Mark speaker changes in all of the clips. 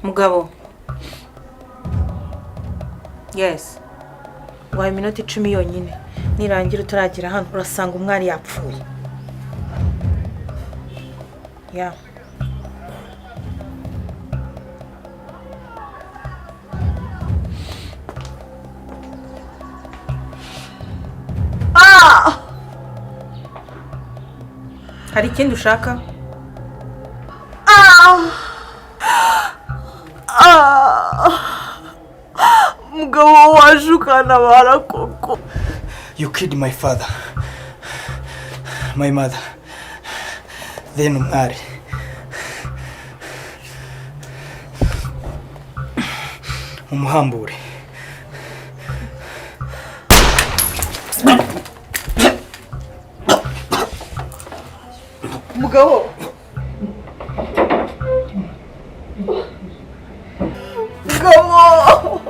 Speaker 1: Mugabo. Yes. Waye iminota 10 yonyine. Nirangira utaragira hano urasanga umwari yapfuye. Yeah. Ah! Hari ikindi ushaka?
Speaker 2: Mugabo waje ukantabara koko.
Speaker 3: You killed my father, my mother, then Umwari. Umuhambure.
Speaker 2: Mugabo. Mugabo.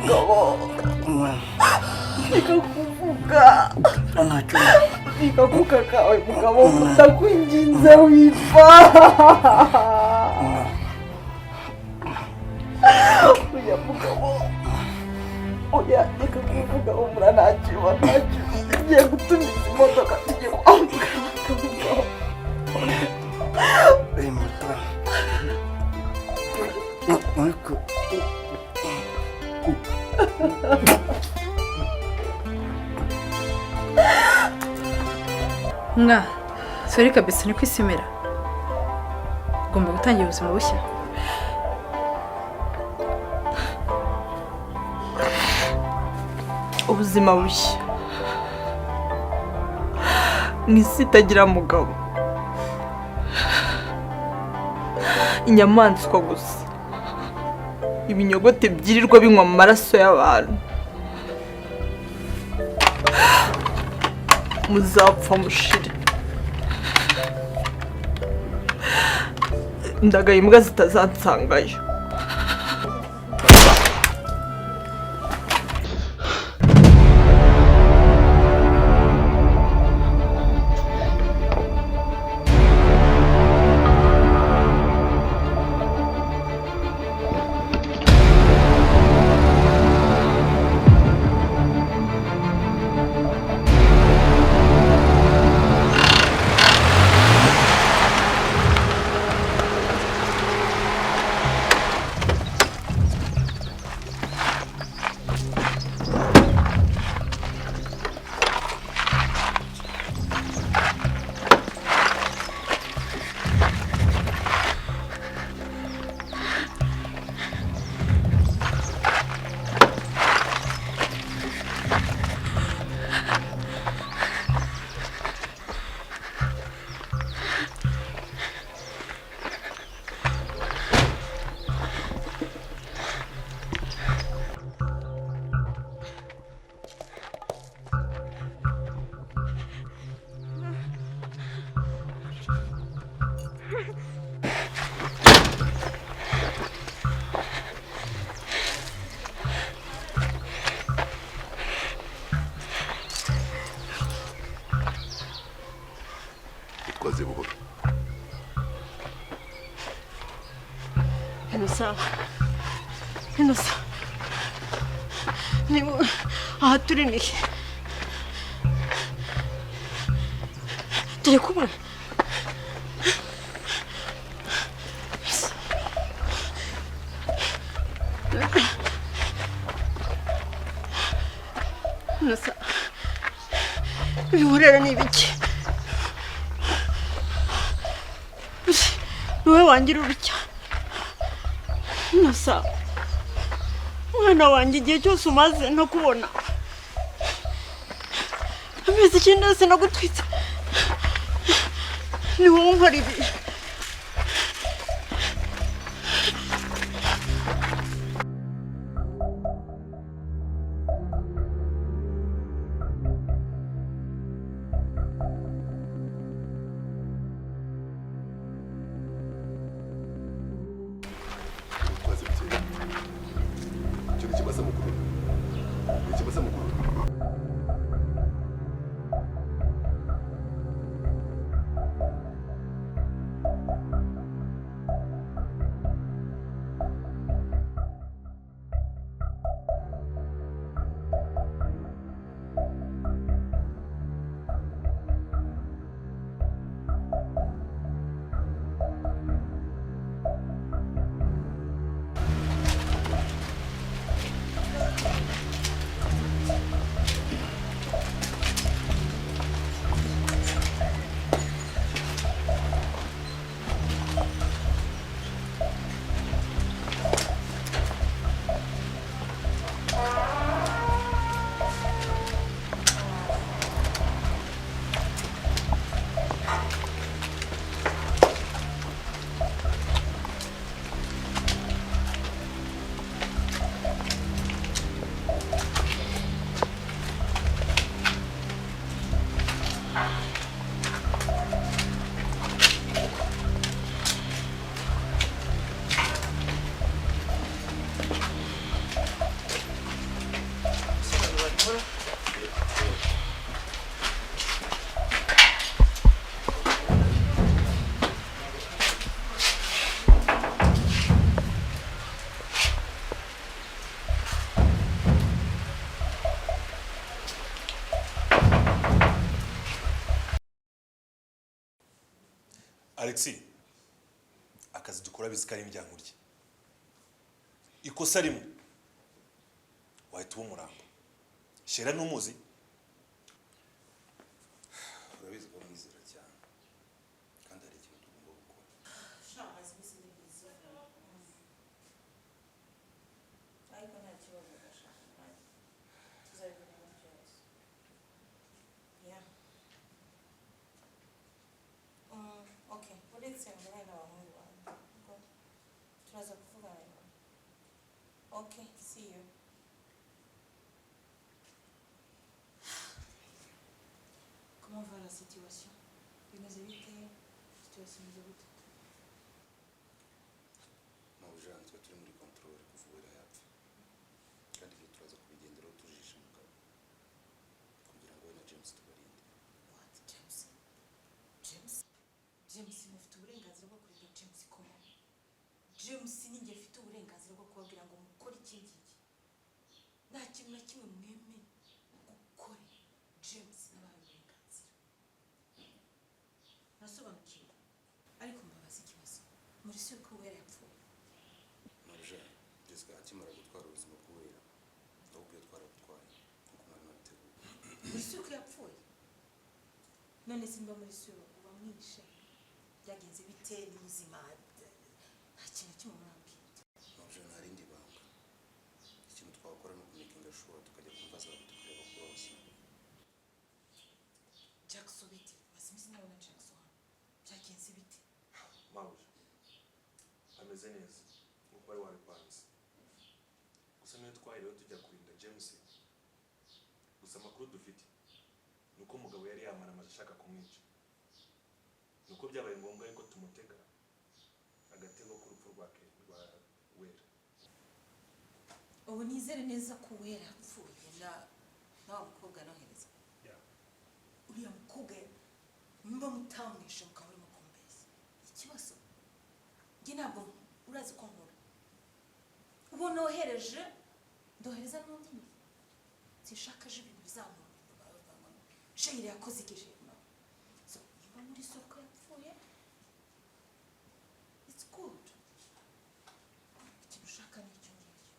Speaker 2: Mugabo. Reka kuvuga. Reka kuka kawe mugabo, ndakwinginze wipfa. Oya mugabo. Oya reka kuvuga, humura ntacyo, ntacyo. Ngiye gutumiza imodoka tujye kwa muganga mugabo.
Speaker 4: Mwa, sorry kabisa ni kwisimira. Ugomba gutangira ubuzima bushya.
Speaker 2: Ubuzima bushya. Mu isi itagira mugabo. Inyamaswa gusa. Ibinyogote byirirwa binywa amaraso y'abantu. Muzapfa mushire. Ndagaye imbwa zitazansangayo. Inosa, Inosa, niba aha turi ni turi kumwe. Inosa, ibihurere ni ibiki? Ni wowe wangira urutya. Inosa, mwana wanjye igihe cyose umaze no kubona amezi 9 yose nagutwitse, ni wowe unkora ibi.
Speaker 5: Alexis, akazi dukora bizi ko ari indyankurye. Ikosa rimwe wahita uba umurambo. Shera ntumuzi, urabizi ko mwizera cyane, kandi hari ikintu tugomba gukora.
Speaker 1: Maze iminsi ndi busy, ariko nta kibazo, ndashaka umwanya tuzabibonamo byose. Yeah. Okay, uretse mvugane n'abahungu banjye, ubwo turaza kuvugana nyuma. Okay, see you. Comment va la situation? Bimeze bite? Situation imeze gute?
Speaker 5: Mabuja, twe turi muri contrôle kuva Uwera yapfa, kandi ibyo turaza kubigenderaho tujishe mugabo kugira ngo we na James tubarinde.
Speaker 1: What? James? James? James, mufite uburenganzira bwo kurinda James? Koma James, ninjye mfite uburenganzira bwo kubabwira ngo mukore iki ngiki. Nta kintu na kimwe mwemeye gukore James nabahaye uburenganzira. Nasobanukiwe, ariko mbabaza ikibazo: muri si ko Uwera yapfuye?
Speaker 5: Mabuja, Jessica akimara gutwara ubuzima bw'Uwera, ahubwo iyo twarabutwaye nk'uko mwari mwabiteguye.
Speaker 1: Muri si ko yapfuye? None simba muri suro uba mwishe, byagenze bite? Ni muzima? Nta kintu kimwe murambwira.
Speaker 5: Mabuja, nta rindi banga. Ikintu twakora ni ukumakinga sure tukajya kumva zabo, tukareba ko bawushyinguye.
Speaker 1: Jackson, bite? Maze iminsi nabona Jackson hano, byagenze bite?
Speaker 6: Mabuja ameze neza nk'uko wari wabipanze, gusa niyo twahiriwe tujya kurinda James. Gusa amakuru dufite ni uko umugabo yari yamaramaje ashaka kumwica, ni uko byabaye ngombwa yuko tumutega agatego k'urupfu rwa Wera.
Speaker 1: Ubu nizere neza ko Uwera yapfuye na wa mukobwa nohereza? Uriya mukobwa muba mutamwishe, mukaba murimo kumbeshya. Ikibazo njye ntabwo urazi ko nkora ubu nohereje, ndohereza n'undi nyuma. Sinshaka ejo ibintu bizamura Sheyiri yakoze iki? No, so niba muri soko yapfuye, it's good. Ikintu ushaka ni icyo ngicyo.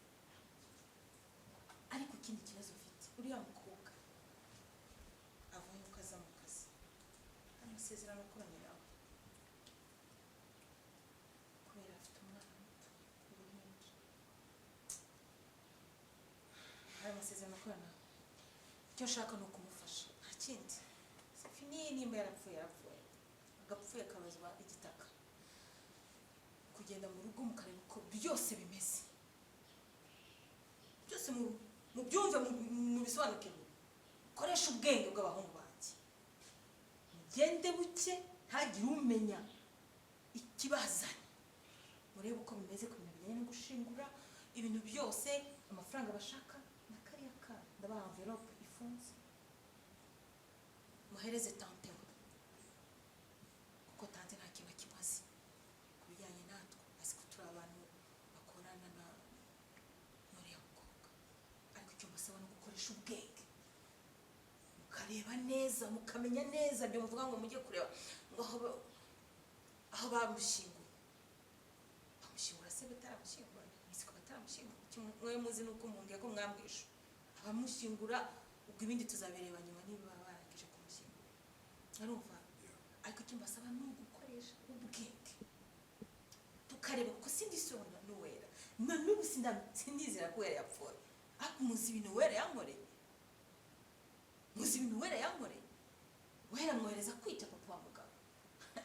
Speaker 1: Ariko ikindi kibazo ufite, uriya mukobwa avuye uko aza mu kazi, amasezerano akoranye nawe, kubera afite umwana muto w'uruhinja, hari amasezerano akorana nawe. Icyo nshaka ni ukumufasha, nta kindi. Fini, nimba yarapfuye, yarapfuye, agapfuye kabazwa igitaka. Kugenda mu rugo mukareba uko byose bimeze, byose mubyumve, mubisobanukirwe, mukoreshe ubwenge bw'abahungu banjye, mugende buke, ntagire umenya ikibazanye. Murebe uko bimeze ku bintu bijyanye no gushingura ibintu byose, amafaranga bashaka na kariya kana. Ndabaha envelope ifunze, muhereze tante we, kuko tante nta kintu na kimwe azi ku bijyanye natwe. Azi ko turi abantu bakorana na n'uriya mukobwa. Ariko icyo mbasaba ni ugukoresha ubwenge, mukareba neza, mukamenya neza ibyo muvuga ngo mujye kureba ngo aho bamushyinguye. Bamushyingura se bataramushyingura? Muzi ko bataramushyingura. Icyo mwe muzi ni uko mumbwiye ko mwambwishe abamushyingura, ubwo ibindi tuzabireba nyuma niba barangije kumushyingura. Arumva, ariko icyo mbasaba ni ugukoresha ubwenge, tukareba, kuko sindi sona n'Uwera na n'ubu sindizera ko Uwera yapfuye. Ariko muzi ibintu Uwera yankoreye, muzi ibintu Uwera yankoreye. Uwera mwohereza kwica papa wa mugabo.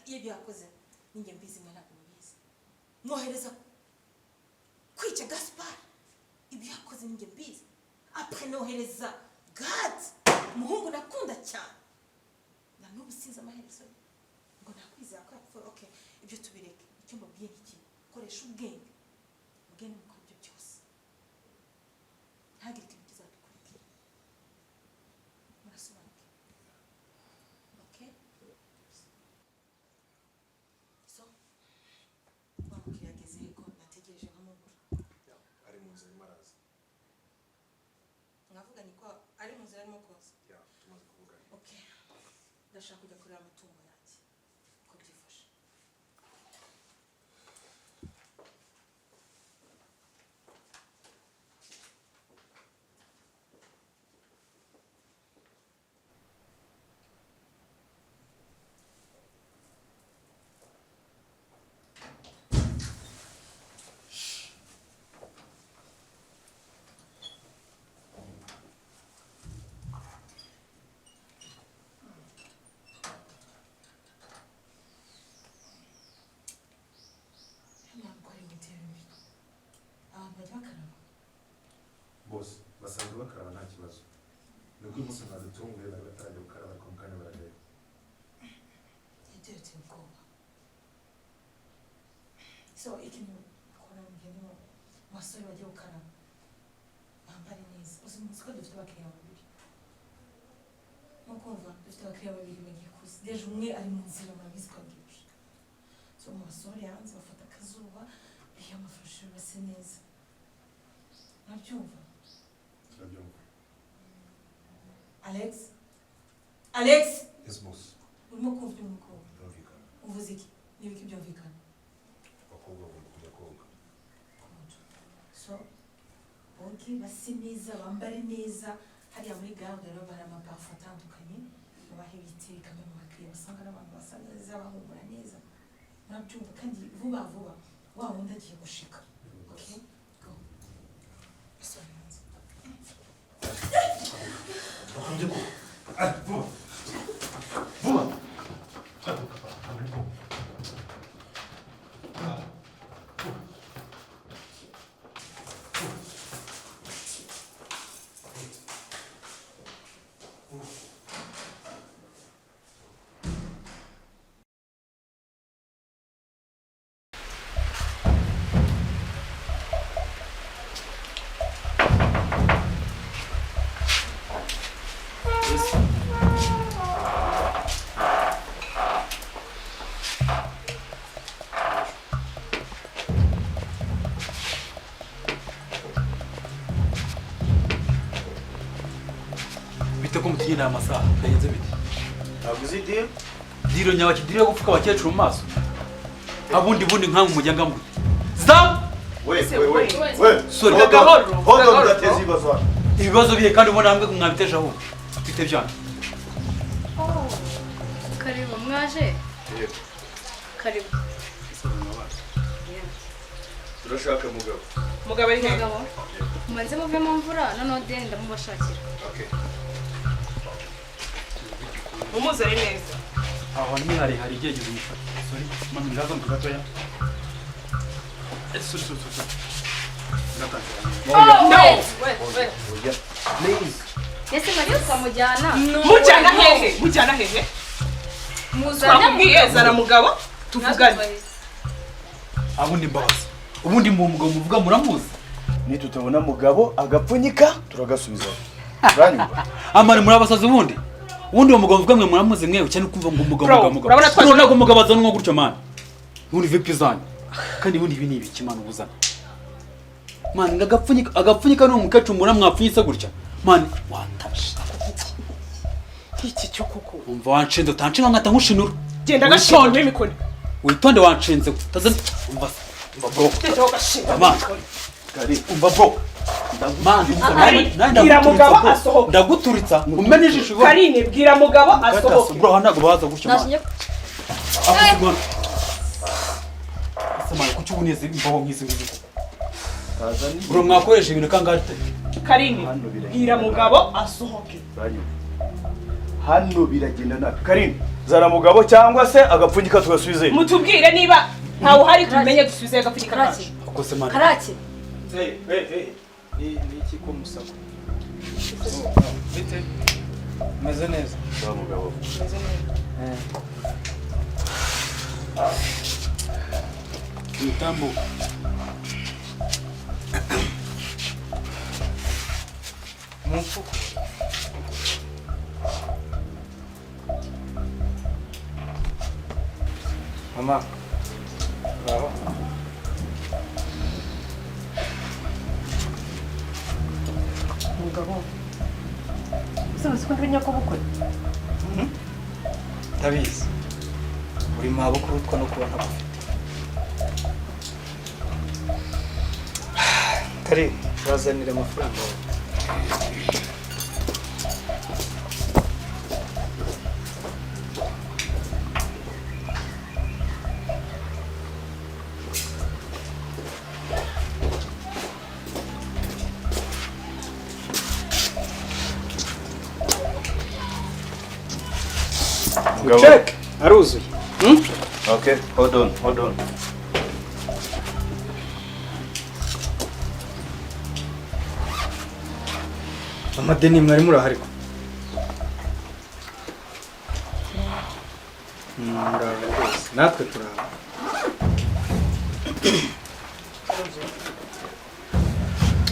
Speaker 1: Iyo ibyo yakoze ninjye mbizi, mwe ntabwo mubizi. Mwohereza kwica Gaspar, ibyo yakoze ninjye mbizi. Après nohereza Gad, umuhungu nakunda cyane, na n'ubu sinzi amaherezo ye. Ngo nakwizera ko yapfuye? Okay, ibyo tubireke. Icyo mbabwiye ni kimwe: koresha ubwenge, ubwenge mukora ibyo byose, ntagire ikintu kizadukurikira. Murasobanukiwe? Okay, so wa mukiriya ageze ko nategereje nkamubura?
Speaker 6: Ari mu nzira, arimo araza.
Speaker 1: Mwavuganye ko ari mu nzira, arimo koza?
Speaker 6: Yeah, tumaze kuvugana.
Speaker 1: Okay, ndashaka kujya kureba amatungo yanjye uko byifashe.
Speaker 6: Basanzwe bakaraba nta kibazo. Ni uko uyu munsi mwadutunguye, bari batarajya gukaraba, ariko mu kanya barajyayo.
Speaker 1: Ibyo biteye ubwoba. So ikintu ukora, mugende mu basore bajye gukaraba, bambare neza. Uzi umunsi ko dufite abakiriya babiri, nukumva dufite abakiriya babiri bagiye kuza. Déjà umwe ari mu nzira, murabizi ko agiye gushika. So mu basore hanze bafata akazuba, biha amafashe, base neza. Murabyumva?
Speaker 6: Turabyumva.
Speaker 1: Alex, Alex!
Speaker 5: Yes, boss.
Speaker 1: Urimo kumva ibyo mukobwa?
Speaker 5: Birumvikana.
Speaker 1: Uvuze iki? Niba iki byumvikana?
Speaker 5: Abakobwa bagomba kujya koga.
Speaker 1: So boge, base neza, bambare neza. Hariya muri garde rero hari amaparufe atandukanye, babahe ibiteka mu bakiriya, basanga n'abantu basa neza, bahumura neza. Murabyumva? Kandi vuba vuba, wa wundi agiye gushika. Okay, go, basore hanze.
Speaker 5: Bakunze ko ah, vuba vuba.
Speaker 7: Bite ko mutigendera amasaha? Byagenze bite?
Speaker 8: Ntabwo uzi deal?
Speaker 7: Deal nyabaki? Deal yo gupfuka abakecuru mu maso? Abundi bundi nkamwe mujya ngute zamu.
Speaker 8: We we we we.
Speaker 7: Sorry.
Speaker 8: Hold on, hold on, udateza ibibazo hano.
Speaker 7: Ibibazo bihe kandi ubona hamwe mwabiteje ahubwo twite byanyu?
Speaker 4: Oh, karibu mwaje.
Speaker 8: Yego.
Speaker 4: Karibu.
Speaker 8: Turashaka Mugabo.
Speaker 9: Mugabo ari hehe?
Speaker 4: Mugabo, mubanze muve mu mvura, noneho deni ndamubashakira.
Speaker 8: Okay.
Speaker 9: Mumuzane neza.
Speaker 7: Aho ni hari igerageza umufata. Sorry mami, ndaza mu gatoya. Sorry, sorry, sorry, ndatangira.
Speaker 4: Oh,
Speaker 9: No.
Speaker 4: wait.
Speaker 9: Wait, wait.
Speaker 8: Oya, please.
Speaker 4: Ese bari tukamujyana?
Speaker 9: Mujyana hehe? Mujyana hehe?
Speaker 4: Muzane.
Speaker 9: Twakubwiye zana Mugabo tuvugane.
Speaker 7: Abundi mbabazi, ubundi mu mugabo muvuga muramuzi?
Speaker 8: Nitutabona Mugabo, agapfunyika turagasubizaho. Uranyumva?
Speaker 7: Amara muri abasazi. Ubundi uwo mugabo muvuga mwe muramuzi mwe? Cyane kumva ngo umugabo
Speaker 9: Bro,
Speaker 7: mugabo mugabo.
Speaker 9: urabona twaje-
Speaker 7: None ntabwo umugabo azanwa gutyo man. Ubundi vipi zanyu? Kandi ubundi ibi ni ibiki man ubuzana man? Ngagapfunyika, agapfunyika ni umukecuru mura mwapfunyitse gutya man, watasha.
Speaker 9: Iki cyo koko.
Speaker 7: Umva, wanshinze utanshinga nkata nkushinura.
Speaker 9: Genda gashinga muri mikoni.
Speaker 7: Witonde, wanshinze utaza. Umva se, umva bro.
Speaker 9: Genda gashinga.
Speaker 7: Man.
Speaker 8: Kari.
Speaker 7: Umva bro man, umva.
Speaker 9: Ari,
Speaker 7: Nawe
Speaker 9: bwira
Speaker 7: ndaguturitsa
Speaker 9: Mugabo
Speaker 7: bro.
Speaker 9: asohoke.
Speaker 7: Ndaguturitsa umene ijisho ibona.
Speaker 9: Karine, bwira Mugabo asohoke.
Speaker 7: Bro, hano ntabwo baza gutya man.
Speaker 4: Nashinye.
Speaker 7: Ako se man, kuki ubuneze imbaho nk'izi ngizi koko?
Speaker 8: Tazani.
Speaker 7: Bro, mwakoresha ibintu kangahe?
Speaker 9: Karine,
Speaker 8: Hano biragenda
Speaker 9: bwira
Speaker 8: nabi.
Speaker 9: Mugabo asohoke.
Speaker 8: Uranyumva? Hano biragenda nabi. Karine, zana Mugabo cyangwa se agapfunyika tugasubizeyo.
Speaker 9: Mutubwire niba ntawe uhari, tumenye dusubize agapfunyika kacu.
Speaker 4: Karake.
Speaker 7: Ako se man.
Speaker 4: Karake.
Speaker 3: Hey, hey, hey. Ni iki ko musako? Bite? Meze neza.
Speaker 8: Zana Mugabo.
Speaker 3: Eh.
Speaker 7: Mutambuka.
Speaker 3: Mu mfuko. Mama. Bravo.
Speaker 9: Mugabo, uzi ko ndi nyakubukwe?
Speaker 3: Ndabizi. Uri maboko urutwa no kuba ntagufite. Kare, bazanira amafaranga yawe.
Speaker 8: Mugabo.
Speaker 3: Check. Aruzuye.
Speaker 8: Okay, hold on, hold on.
Speaker 3: Amadeni mwari murahari ko? Muraho rwose, natwe turaho.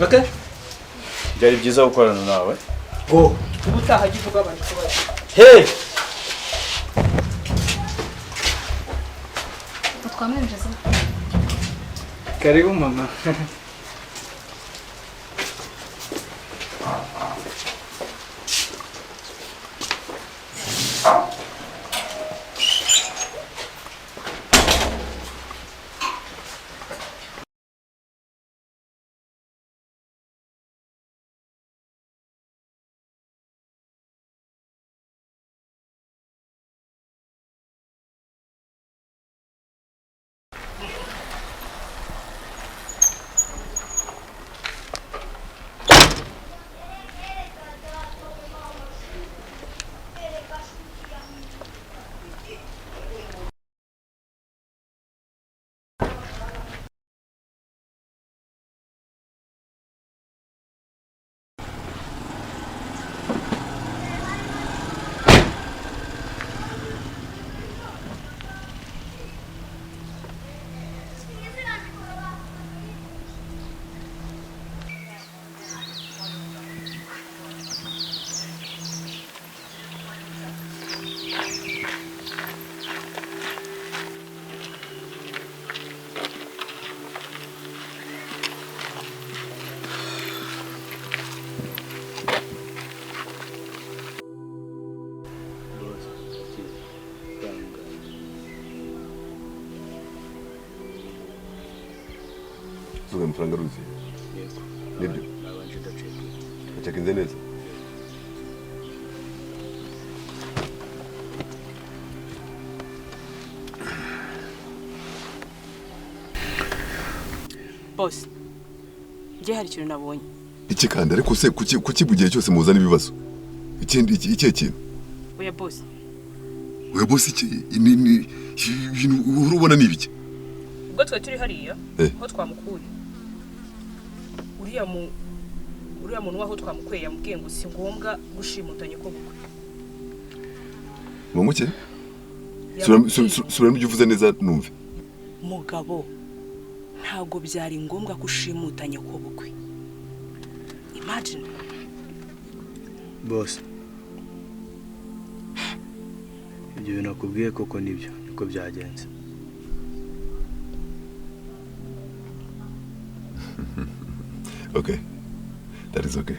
Speaker 3: Okay.
Speaker 8: Byari byiza gukorana nawe.
Speaker 3: Go.
Speaker 9: Ubutaha jya uvuga abantu tubazi.
Speaker 3: Hey!
Speaker 4: Twamwinjiza.
Speaker 3: Karibu mama.
Speaker 5: Zuga amafaranga aruzuye.
Speaker 8: Yego.
Speaker 5: Nibyo.
Speaker 8: Nabanje ndaceka.
Speaker 5: Wacekinze neza.
Speaker 9: Boss, njye hari ikintu nabonye.
Speaker 5: Iki kandi ariko se kuki mu gihe cyose muzana ibibazo? Ikindi ikihe kintu?
Speaker 9: Oya boss.
Speaker 5: Oya boss iki ni ibintu urubona ni ibiki?
Speaker 9: Ubwo twe turi hariya aho twamukuye. Uriya muntu waho twamukuye yamubwiye ngo si ngombwa gushimutanya ko bukwe.
Speaker 5: Ngo nguke? Sura n'ibyo uvuze neza numve.
Speaker 9: Mugabo, ntago byari ngombwa kushimutanya ko bukwe. Imagine.
Speaker 8: Boss, ibyo bintu nakubwiye koko nibyo, niko byagenze.
Speaker 5: Okay. That is okay.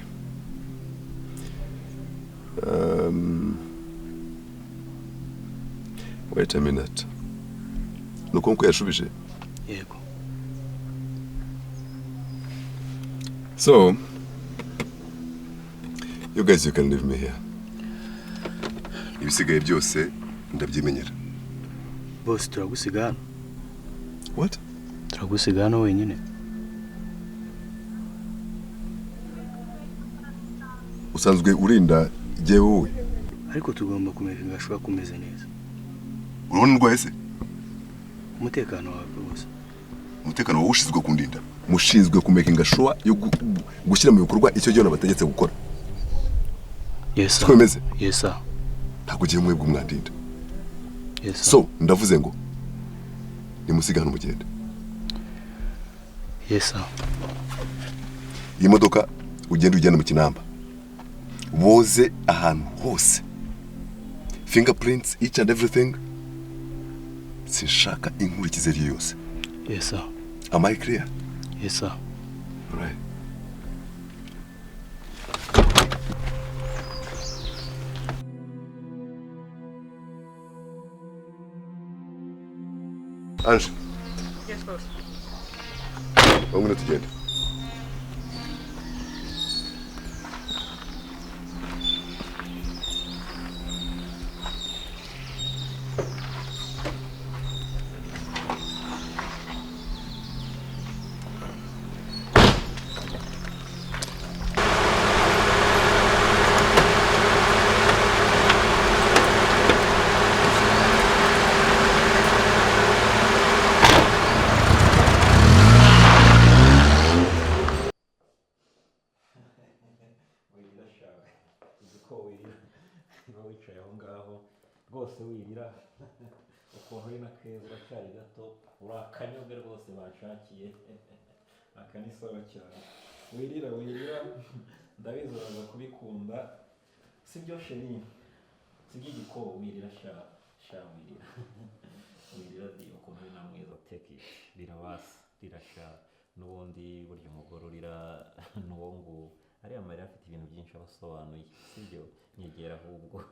Speaker 5: Wait a minute. Nuko nko yashubije?
Speaker 8: Yego.
Speaker 5: So, you guys, you can leave me here. Ibisigaye byose ndabyimenyera.
Speaker 8: Boss, turagusiga hano.
Speaker 5: What?
Speaker 8: Turagusiga hano wenyine.
Speaker 5: Usanzwe urinda jyewe wowe.
Speaker 8: Ariko tugomba kumenya ngashobora kumeze neza.
Speaker 5: Urabona ndwaye se?
Speaker 8: Umutekano wawe bose.
Speaker 5: Umutekano wawe ushinzwe kundinda. Mushinzwe kumakinga sure yo gushyira mu bikorwa icyo gihe nabategetse gukora.
Speaker 8: Yes sir.
Speaker 5: Twemeze?
Speaker 8: Yes sir.
Speaker 5: Ntabwo ugiye mwebwe umwandinda.
Speaker 8: Yes sir.
Speaker 5: So, ndavuze ngo nimusiga hano mugende.
Speaker 8: Yes sir.
Speaker 5: Iyi modoka ugenda ujyana mu kinamba. Boze ahantu hose. Fingerprints, each and everything. Sinshaka inkurikizi ari yose.
Speaker 8: Yes sir.
Speaker 5: Am I clear?
Speaker 8: Yes sir.
Speaker 5: All right. Ange.
Speaker 9: Yes boss.
Speaker 5: Ngwino tugende.
Speaker 10: Rwose wirira, ukuntu uri na keza, uracyari gato, uri akanyobwe rwose banshakiye. Aka ni sawa cyane. Wirira, wirira, ndabizi uraza kubikunda. Sibyo chérie? Sibyo igiko? Wirira sha, sha wirira. Wirira di, ukuntu uri na mwiza. Take it. Rira basi, rira sha. N'ubundi burya umugore urira n'uwo nguwo. Ariya marira afite ibintu byinshi aba asobanuye, sibyo? Nyegera ahubwo.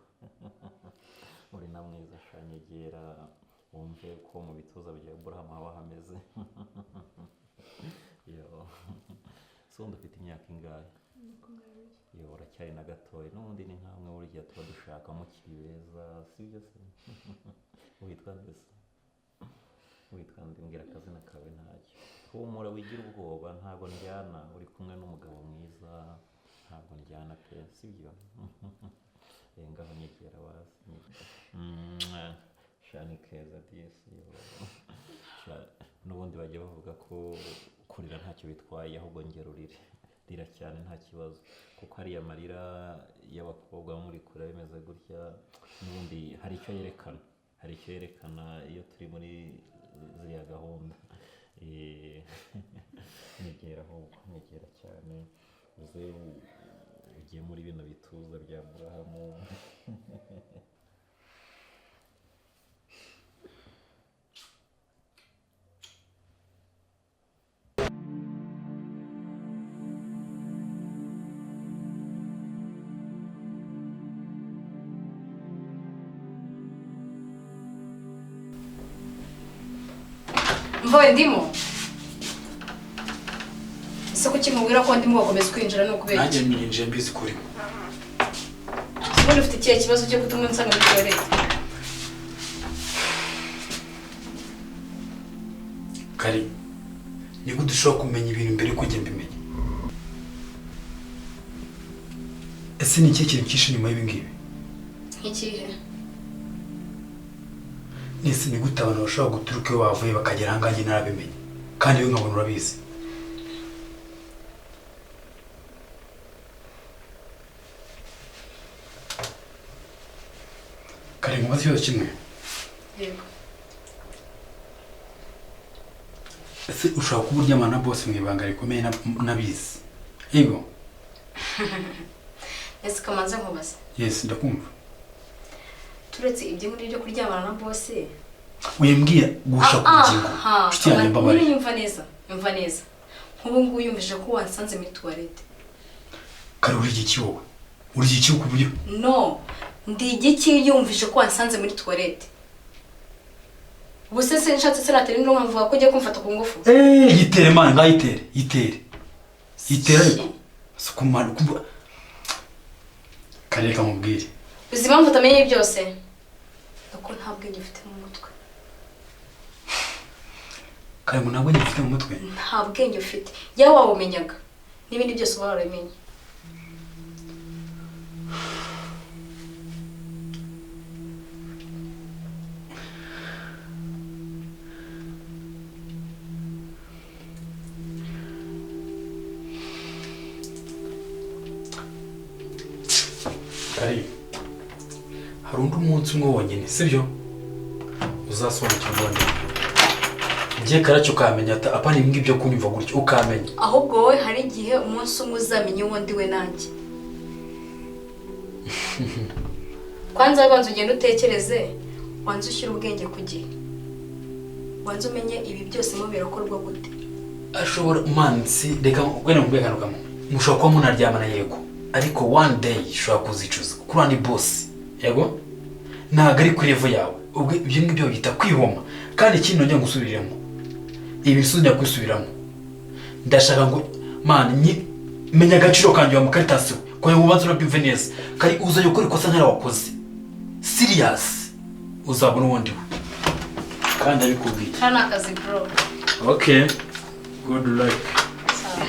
Speaker 10: Uri na mwiza sha, nyegera wumve ko mu bituza bya Aburahamu haba hameze. Yo. So undi ufite imyaka ingahe?
Speaker 11: 20.
Speaker 10: Yo, uracyari na gatoya. N'ubundi ni nkamwe burya tuba dushaka mukiri beza, sibyo se? Witwa nde se? Witwa nde? Mbwira akazina kawe ntacyo. Humura wigira ubwoba, ntabwo ndyana, uri kumwe n'umugabo mwiza, ntabwo ndyana pe, sibyo? Ngaho nyegera basi. Mwah. Sha ni keza disi. Yo. Sha, n'ubundi bajya bavuga ko kurira ntacyo bitwaye, ahubwo ngera urire. Rira cyane nta kibazo, kuko ariya marira y'abakobwa muri kure bimeze gutya, n'ubundi hari icyo yerekana. Hari icyo yerekana iyo turi muri ziriya gahunda. Nyegera ahubwo, nyegera cyane, uze ugiye muri bino bituza bya Aburahamu.
Speaker 4: Mvoye ndimo. Ese kuki mubwira ko ndimo bakomeza kwinjira ni ukubera
Speaker 7: Nanjye
Speaker 4: iki?
Speaker 7: ninjiye mbizi kurimo.
Speaker 4: Ubundi ufite ikihe kibazo cyo gutuma unsanga muri toilette?
Speaker 7: Kari, ni gute ushobora kumenya ibintu mbere yuko njye mbimenya? Ese ni ikihe kintu cyishe inyuma y'ibi ngibi?
Speaker 4: Nk'ikihe?
Speaker 7: Nese ni gute abantu bashobora guturuka iyo bavuye bakagera aha ngaha njye ntarabimenya? Kandi wowe nkabona urabizi. Kari, nkubaze ikibazo kimwe.
Speaker 4: Yego.
Speaker 7: Ese ushobora kuba uryamana na boss mu ibanga rikomeye nabizi? Yego.
Speaker 4: Ese kamanze nkubaze.
Speaker 7: Yes, ndakumva.
Speaker 4: Turetse ibyo ngibyo byo kuryamana na boss.
Speaker 7: Wimbwira gusha ku bugingo. Nshuti yanjye mbabarira.
Speaker 4: Nyine yumva neza, yumva neza. Nk'ubu ngubu yumvise ko wansanze muri toilette.
Speaker 7: Kari, uri igiki wowe? Uri igiki ku buryo?
Speaker 4: No, ndi igiki yumvise ko wansanze muri toilette. Ubu se se nshatse se natera induru nkavuga ko ugiye kumfata ku ngufu.
Speaker 7: Yitere man, ngaho yitere, yitere. Yitere ariko. Sukumana kumva. Kari, reka nkubwire.
Speaker 4: Uzi impamvu utamenye byose? Nuko nta bwenge ufite mu mutwe.
Speaker 7: Kari, ngo nta bwenge ufite mu mutwe?
Speaker 4: Nta bwenge ufite. Yewe wabumenyaga. N'ibindi byose uba warabimenye.
Speaker 7: Kari, hari undi umunsi umwe wonyine, sibyo? Uzasobanukirwa ubundi. Ngiye karacyo ukamenya ata apana ibi ngibyo kunyumva gutyo ukamenya.
Speaker 4: Ahubwo wowe hari igihe umunsi umwe uzamenya uwo ndi we nanjye. Kwanza banza ugende utekereze, wanze ushyira ubwenge ku gihe. Wanze umenye ibi byose mo birakorwa gute.
Speaker 7: Ashobora mansi reka wenda mubwe akantu kamwe. Mushobora kuba munaryamana yego, ariko one day ushobora kuzicuza. Kuko uriya ni boss, yego? Ntabwo ari kuri level yawe. Ubwo ibyo ngibyo bita kwihoma. Kandi ikindi nongera ngusubiremo. Ibi sinjya kwisubiramo. Ndashaka ngo man menya agaciro kanjye wa mukaritasi we. Ko ubanza urabyumve neza. Kari uzajya ukora ikosa ntara wakoze. Serious. Uzabona uwundi we. Kandi abikubwiye.
Speaker 4: Kariya ni akazi bro.
Speaker 7: Okay. Good luck.
Speaker 4: Sawa.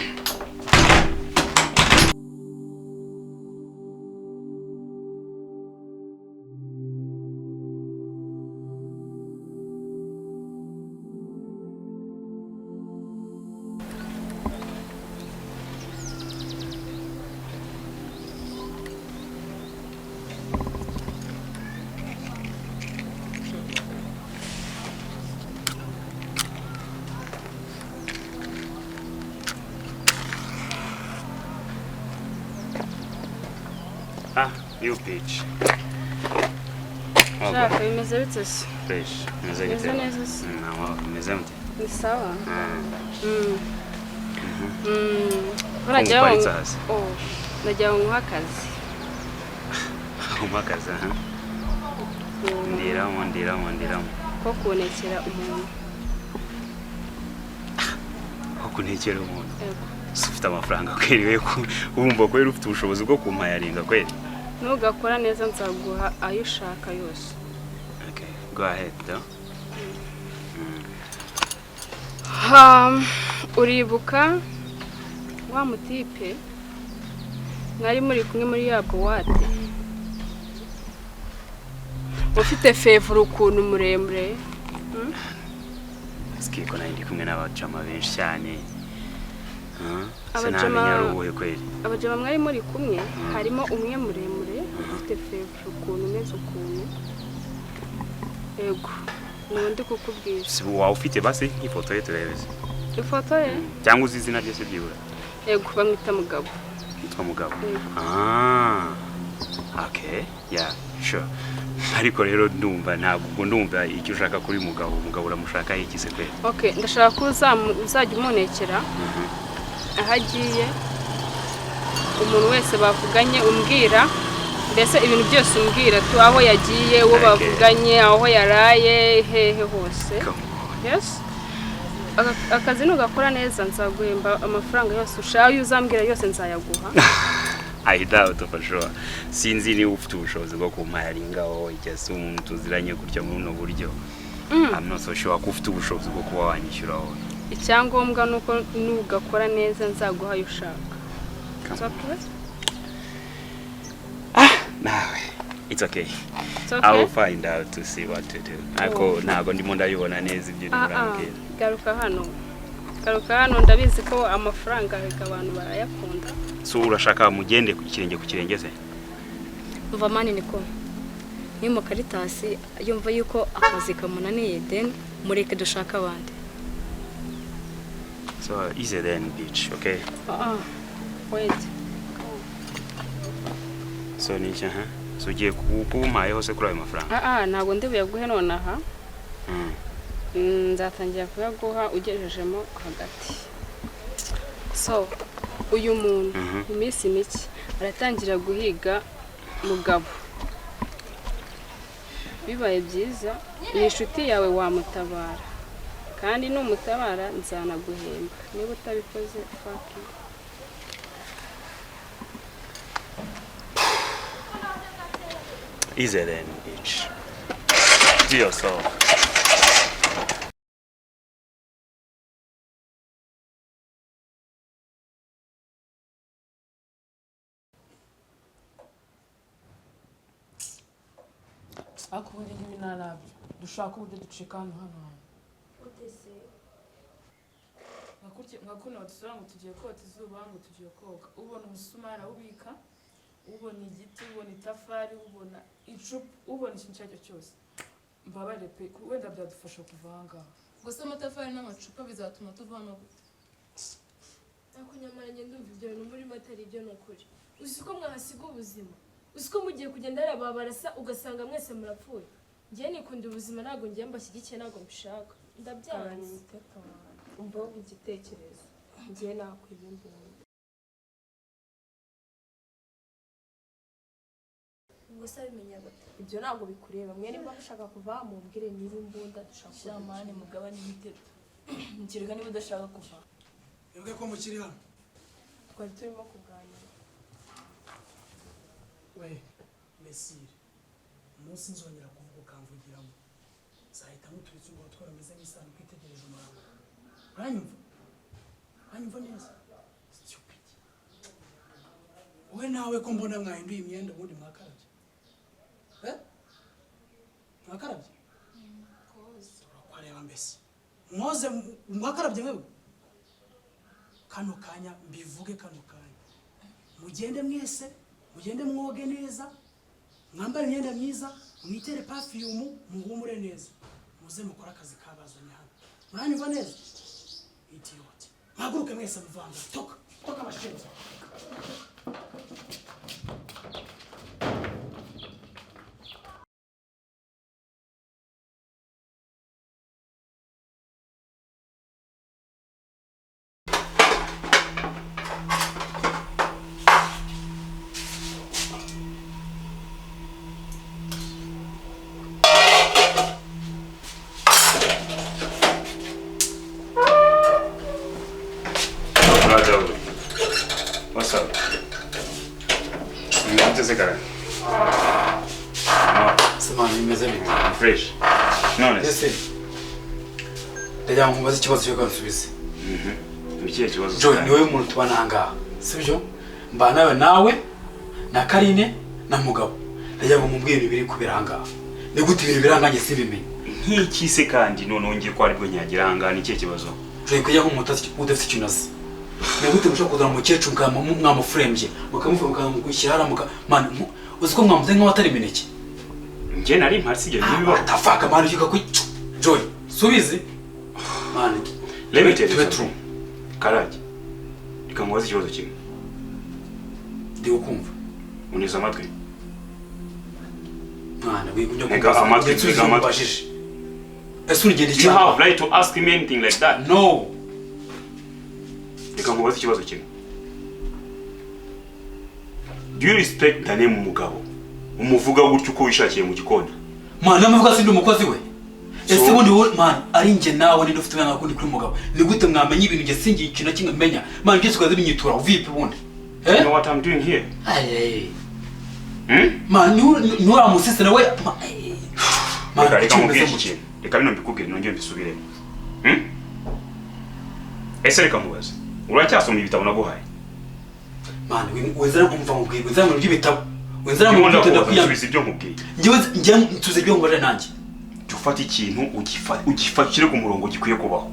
Speaker 11: You bitch.
Speaker 12: Shaka bimeze bite se?
Speaker 11: Fresh. Meze
Speaker 12: Meze
Speaker 11: gute?
Speaker 12: neza se.
Speaker 11: Meze mute.
Speaker 12: Ni sawa.
Speaker 11: Ko
Speaker 12: Nagira ngo
Speaker 11: muparitse hasi.
Speaker 12: Oh, nagira ngo nguhe akazi.
Speaker 11: Umpa akazi, aha. Ndiramo, ndiramo, ndiramo.
Speaker 12: Ko kunekera umuntu.
Speaker 11: Ko kunekera umuntu.
Speaker 12: Yego.
Speaker 11: Si ufite amafaranga kweri we ko wumva kweri ufite ubushobozi bwo kumpayaringa kweri.
Speaker 12: Nugakora neza nzaguha ayo ushaka yose.
Speaker 11: Okay, go ahead though.
Speaker 12: Ha, uribuka wa mutipe mwari muri kumwe muri ya boîte ufite fevure ukuntu muremure?
Speaker 11: Sikiye ko nari ndi kumwe n'abajama benshi cyane. Huh?
Speaker 12: Abajama-
Speaker 11: Sinamenya ari uwuhe kweri.
Speaker 12: Abajama mwari muri kumwe harimo umwe muremure ufite fevure ukuntu umeze ukuntu. Yego, ni ndi kukubwira.
Speaker 11: Si waba ufite basi nk'ifoto ye turebe se.
Speaker 12: Ifoto ye?
Speaker 11: Cyangwa uzi izina rye se byibura?
Speaker 12: Yego, bamwita Mugabo.
Speaker 11: Yitwa Mugabo.
Speaker 12: Yego.
Speaker 11: Ah. Okay, yeah, sure. Ariko rero ndumva ntabwo ubwo ndumva icyo ushaka kuri Mugabo, Mugabo uramushaka iki se kweri?
Speaker 12: Okay, ndashaka ko uzajya umunekera aho agiye, umuntu wese bavuganye umbwira, mbese ibintu byose umbwira tu, aho yagiye, uwo bavuganye, aho yaraye, hehe hose. Yes. Akazi nugakora neza nzaguhemba amafaranga yose ushaka, ayo uzambwira yose nzayaguha.
Speaker 11: I doubt for sure. Sinzi niba ufite ubushobozi bwo kumpayaringa wowe cyangwa se umuntu tuziranye gutya muri buno buryo. I'm not so sure ko ufite ubushobozi bwo kuba wanyishyura wowe.
Speaker 12: Icyangombwa ni uko nugakora neza nzaguha ayo ushaka.
Speaker 11: Come
Speaker 12: It's okay?
Speaker 11: Nawe. It's okay.
Speaker 12: It's okay?
Speaker 11: I will find out to see what to do. Ariko ntabwo ndimo ndabibona neza ibyo urimo
Speaker 12: Ah, ah,
Speaker 11: urambwira.
Speaker 12: garuka hano. Garuka hano, ndabizi ko amafaranga reka abantu barayakunda.
Speaker 11: So urashaka mugende ku kirenge ku kirenge se?
Speaker 4: Umva man, niko niyo mukaritasi yumva yuko akazi kamunaniye, then mureke dushake abandi.
Speaker 11: So easy then, bitch, okay?
Speaker 12: Ah, ah. Wait.
Speaker 11: So ni iki, ha? So ugiye kumpaye hose kuri ayo mafaranga?
Speaker 12: Ah, ah, ntabwo ndi buyaguhe nonaha. Nzatangira kuyaguha ugejejemo hagati. So, uyu muntu mu minsi mike aratangira guhiga Mugabo. Bibaye byiza ni inshuti yawe wamutabara. Kandi numutabara nzanaguhemba. Niba utabikoze, fuck you.
Speaker 11: Easy then, bitch. Do yourself.
Speaker 9: Ariko ubundi ngibi nta nabyo dushaka uburyo ducika hano hantu. Nka kuno badusura ngo tugiye kota izuba, ngo tugiye koga, ubona umusumari awubika, ubona igiti, ubona itafari, ubona icupa, ubona ikintu icyo ari cyo cyose, mbabarire pe, wenda byadufasha kuva aha ngaha.
Speaker 13: Gusa amatafari n'amacupa bizatuma tuva hano gute?
Speaker 14: Ariko nyamara njye ndumva ibyo bintu murimo atari ibyo. Ni ukuri, uzi ko mwahasiga ubuzima? Uzi ko mugiye kugenda hariya babarasa ugasanga mwese murapfuye? Njye nikunda ubuzima, ntabwo ngiye mbashyigikiye, ntabwo mbishaka, ndabyanze.
Speaker 15: Umva wowe igitekerezo, njye nakwiba imbunda.
Speaker 14: Ubwo se abimenya gute?
Speaker 15: Ibyo ntabwo bikureba. Mwe nimba mushaka kuva, mumbwire niba imbunda dushaka.
Speaker 2: Shamani, mugabane imiteto, kereka niba udashaka kuva.
Speaker 16: Mwebwe ko mukiri hano?
Speaker 15: Twari turimo kuganira.
Speaker 16: We mesire, umunsi nzongera kuvuga ukamvugiramo nzahita muturitse ubwo twari rumeze nk'isanduku itegereje umurambo. Uranyumva? Uranyumva neza? Stupid. Wowe nawe ko mbona mwahinduye imyenda, ubundi mwakarabye? Eh, mwakarabye? Turakwareba mbese mwoze? Mwakarabye mwebwe? Kano kanya mbivuge, kano kanya mugende mwese, mugende mwoge neza, mwambare imyenda myiza, mwitere perfume, muhumure neza, muze mukore akazi kabazanye hano. Muranyumva neza? Idiot. Muhaguruke mwese muvanga. Toka toka, bashinze.
Speaker 11: Brother, what's up? Mwakoze kare.
Speaker 7: Simana, bimeze bite?
Speaker 11: Fresh. None se.
Speaker 7: Ese ndagira ngo nkubaze ikibazo cyo kansubize.
Speaker 11: Ni ikihe kibazo?
Speaker 7: Joy, ni wowe muntu tubana aha ngaha, sibyo? Mba nawe na Karine na Mugabo. Ndagira ngo mumbwire ibintu biri kubera aha ngaha. Ni gute ibintu biranganye sibimenye?
Speaker 11: Nk'iki se kandi none wongeye ko aribwo nyagira aha ngaha, ni ikihe kibazo?
Speaker 7: Joy, kujya nk'umuntu udafite ikintu azi. Ni gute mushobora kuzana umukecuru mwamufurembye mukamufunga mukamushyira hariya muka man, uzi ko mwamuze nk'aho atari imineke?
Speaker 11: Njye nari mpari, sibyo ntibibaho.
Speaker 7: What the fuck, man, ugiye ku Joy, subize. Man,
Speaker 11: Let me tell you
Speaker 7: tube
Speaker 11: something. Karage, reka nkubaze ikibazo kimwe.
Speaker 7: Ndi gukumva.
Speaker 11: Uneze amatwi.
Speaker 7: Mwana, wigumye
Speaker 11: Ntega amatwi,
Speaker 7: Ndetse
Speaker 11: ntega amatwi.
Speaker 7: umbajije. Ese urugendo
Speaker 11: You have right to ask me anything like that.
Speaker 7: No.
Speaker 11: Reka nkubaze ikibazo kimwe. Do you respect the name Mugabo? Umuvuga gutyo uko wishakiye mu gikoni.
Speaker 7: Man, namuvuga sindi umukozi we. Ese ubundi wowe man, ari njye nawe ninde ufite umwana kundi kuri Mugabo? Ni gute mwamenya ibintu njye singiye ikintu na kimwe menya? Man, byose ukaza binyitura vipi ubundi?
Speaker 11: You know what I'm doing here?
Speaker 7: Aye.
Speaker 11: Hmm?
Speaker 7: Man, nuramusise nawe. Man,
Speaker 11: Reka
Speaker 7: icyo
Speaker 11: nkubwire
Speaker 7: umeze
Speaker 11: iki
Speaker 7: gutya.
Speaker 11: kintu. Reka bino mbikubwire nongere mbisubiremo. Ese reka nkubaze. Uracyasoma ibitabo naguhaye?
Speaker 7: Man, wezera umva nkubwire, wezera mu by'ibitabo. Wezera mu
Speaker 11: Ndimo
Speaker 7: by'ibitabo
Speaker 11: ndakubaza,
Speaker 7: ndakwiyamye.
Speaker 11: nsubiza ibyo nkubwiye.
Speaker 7: Njyewe njye nsubiza ibyo nkubaje nanjye.
Speaker 11: Jya ufata ikintu ugifatire ku murongo gikwiye kubaho.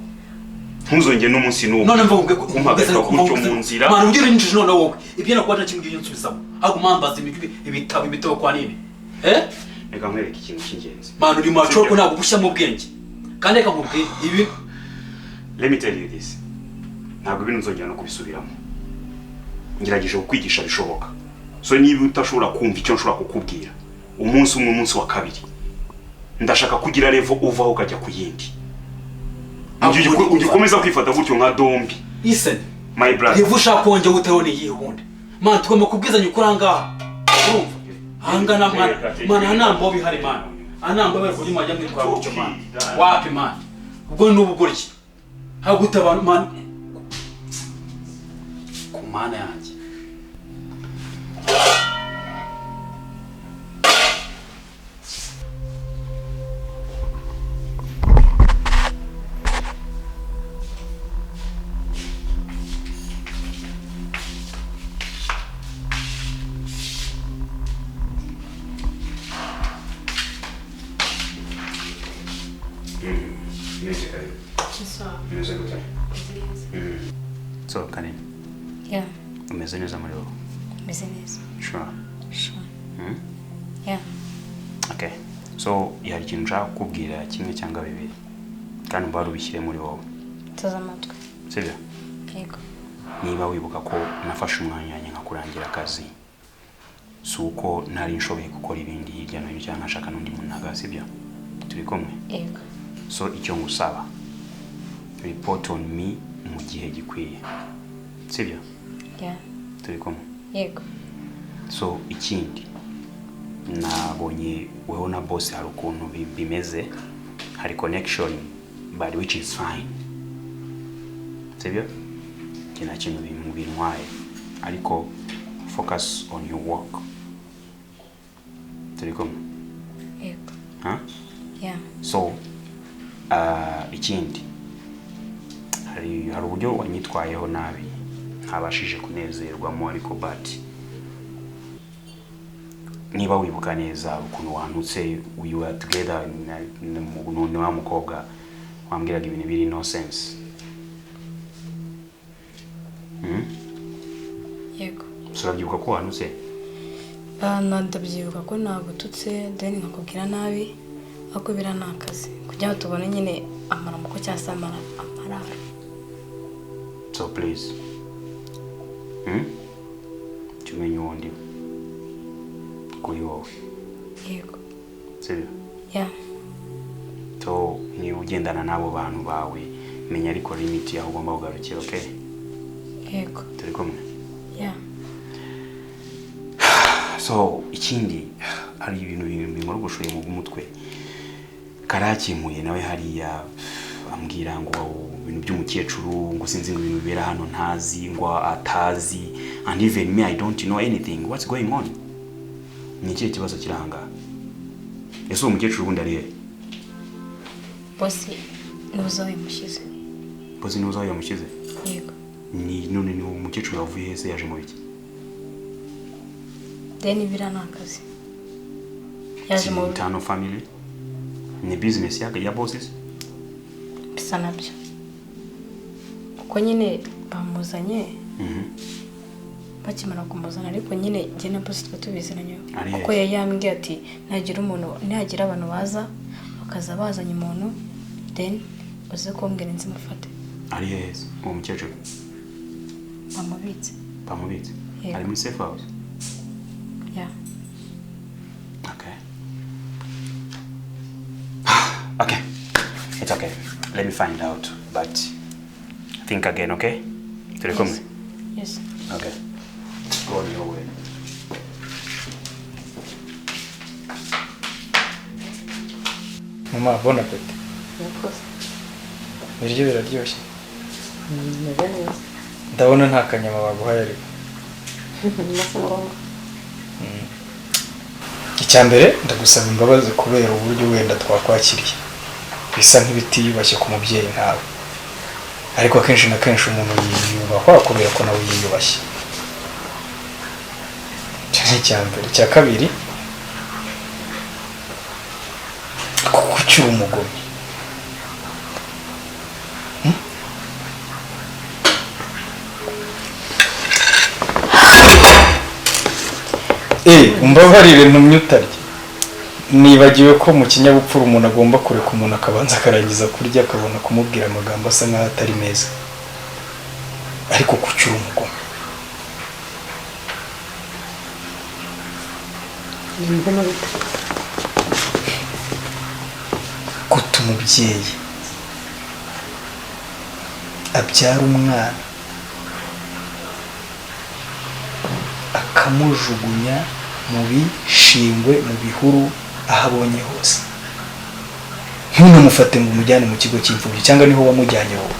Speaker 11: Ntuzongere n'umunsi n'umwe.
Speaker 7: None mva nkubwiye ko
Speaker 11: Umpagarika gutyo mu nzira.
Speaker 7: Man, ugira unyinjije none wowe. Ibyo nakubaje kimwe ugiye unsubizamo. Ahubwo mpambaza ibitabo ibitabo kwa nini? Eh?
Speaker 11: Reka nkwereke ikintu cy'ingenzi.
Speaker 7: Man, uri macho ko ntabwo gushyamo ubwenge. Kandi reka nkubwire ibi.
Speaker 11: Let me tell you this. Ntabwo ibintu nzongera no kubisubiramo. Ngerageje kukwigisha bishoboka. So niba utashobora kumva icyo nshobora kukubwira, umunsi umwe, umunsi wa kabiri, ndashaka kugira level uvaho ukajya ku yindi. Ujye ukomeza kwifata gutyo nka dombi.
Speaker 7: Listen.
Speaker 11: My brother.
Speaker 7: Level ushaka kongera uteho ni iyihe ubundi? Man, tugomba kubwizanya ukuri aha ngaha. Urumva? Aha ngaha nta mwana, man, aha nta mbobo ihari, man. Aha nta mbobo ihari ku buryo mwajya mwitwara gutyo, man. Wapi, man? Ubwo ni ubugoryi. Haguta abantu, man. Ku mana yanjye.
Speaker 11: So, Kanini.
Speaker 4: Yeah.
Speaker 11: Umeze neza muri wowe?
Speaker 4: Umeze neza.
Speaker 11: Sure.
Speaker 4: Sure. Yeah.
Speaker 11: Okay. So, hari ikintu nshaka kukubwira kimwe cyangwa bibiri. Kandi mbara ubishyire muri wowe.
Speaker 4: Teze amatwi.
Speaker 11: Sibyo?
Speaker 4: Yego.
Speaker 11: Niba wibuka ko nafashe umwanya wanjye nkakurangira akazi, si uko ntari nshoboye gukora ibindi hirya no hino cyangwa nkashaka n'undi muntu ntaga, sibyo? Turi kumwe?
Speaker 4: Yego.
Speaker 11: So, icyo ngusaba, report on me mu gihe gikwiye. Sibyo?
Speaker 4: Yeah.
Speaker 11: Turi kumwe?
Speaker 4: Yego.
Speaker 11: So, ikindi nabonye weho na boss hari ukuntu bimeze, hari connection but which is fine. Sibyo? Njye nta kintu bintwaye, ariko focus on your work. Turi kumwe?
Speaker 4: Yego.
Speaker 11: Huh?
Speaker 4: Yeah.
Speaker 11: So, ikindi hari uburyo wanyitwayeho nabi ntabashije kunezerwamo, ariko but niba wibuka neza ukuntu wantutse, we were together na wa mukobwa wambwiraga ibintu biri no sense.
Speaker 4: Yego.
Speaker 11: So urabyibuka ko wantutse?
Speaker 4: Ndabyibuka ko nagututse then nkakubwira nabi, ariko biriya ni akazi kugira ngo tubone nyine amaramuko cyangwa se amararo.
Speaker 11: So please. Tumenye uwo ndiwe kuri wowe.
Speaker 4: Yego.
Speaker 11: Sibyo?
Speaker 4: Yeah.
Speaker 11: So niba ugendana n'abo bantu bawe, menya ariko limit yaho ugomba kugarukira, okay?
Speaker 4: Yego.
Speaker 11: Turi kumwe?
Speaker 4: Yeah.
Speaker 11: So ikindi hari ibintu bimurugushuye mu mutwe. Karakimuye nawe hariya ambwira ngo Ibintu by'umukecuru ngo sinzi ngo ibintu bibera hano ntazi ngo atazi, and even me I don't know anything. What's going on? Ni ikihe kibazo kiri aha ngaha? Ese uwo mukecuru ubundi ari he?
Speaker 4: Bosi ntuzi aho yamushyize.
Speaker 11: Bosi ntuzi aho yamushyize?
Speaker 4: Yego.
Speaker 11: Ni none ni uwo mukecuru yavuye he se, yaje mu biki?
Speaker 4: Deni biriya ni akazi. Yaje mu
Speaker 11: internal family? Ni business ya bosses?
Speaker 4: Bisa nabyo. Kuko nyine bamuzanye. Bakimara kumuzana ariko nyine njye na boss twe tubiziranye. Kuko yari yambwiye ati nagira umuntu, nagira abantu baza bakaza bazanye umuntu, then uze kumbwira nzi mufate.
Speaker 11: Ari he uwo mukecuru?
Speaker 4: Bamubitse.
Speaker 11: Bamubitse? Ari muri safe house?
Speaker 4: Yeah.
Speaker 11: Okay. Okay. It's okay. Let me find out, but think again, okay? Turi kumwe?
Speaker 4: Yes.
Speaker 11: Okay. Go on your way.
Speaker 3: Mama, bon appetit.
Speaker 2: Murakoze.
Speaker 3: Ibiryo biraryoshye.
Speaker 2: Bimeze neza.
Speaker 3: Ndabona nta kanyama baguhaye ariko. Icya mbere ndagusaba imbabazi kubera uburyo wenda twakwakiriye. Bisa nk'ibitiyubashye ku mubyeyi nkawe. Ariko akenshi na kenshi umuntu yiyubahwa kubera ko nawe yiyubashye. Icyo ni icya mbere. Icya kabiri, kuko ukiri umugome. Umbabarire ntumye utarya. Nibagiwe ko mu kinyabupfura umuntu agomba kureka umuntu akabanza akarangiza kurya akabona kumubwira amagambo asa nkaho atari meza. Ariko kuki uri umugome? Guta umubyeyi abyara umwana akamujugunya mu bishingwe, mu bihuru, aho abonye hose. Ntunamufate ngo umujyane mu kigo cy'imfubyi, cyangwa niho wamujyanye wowe.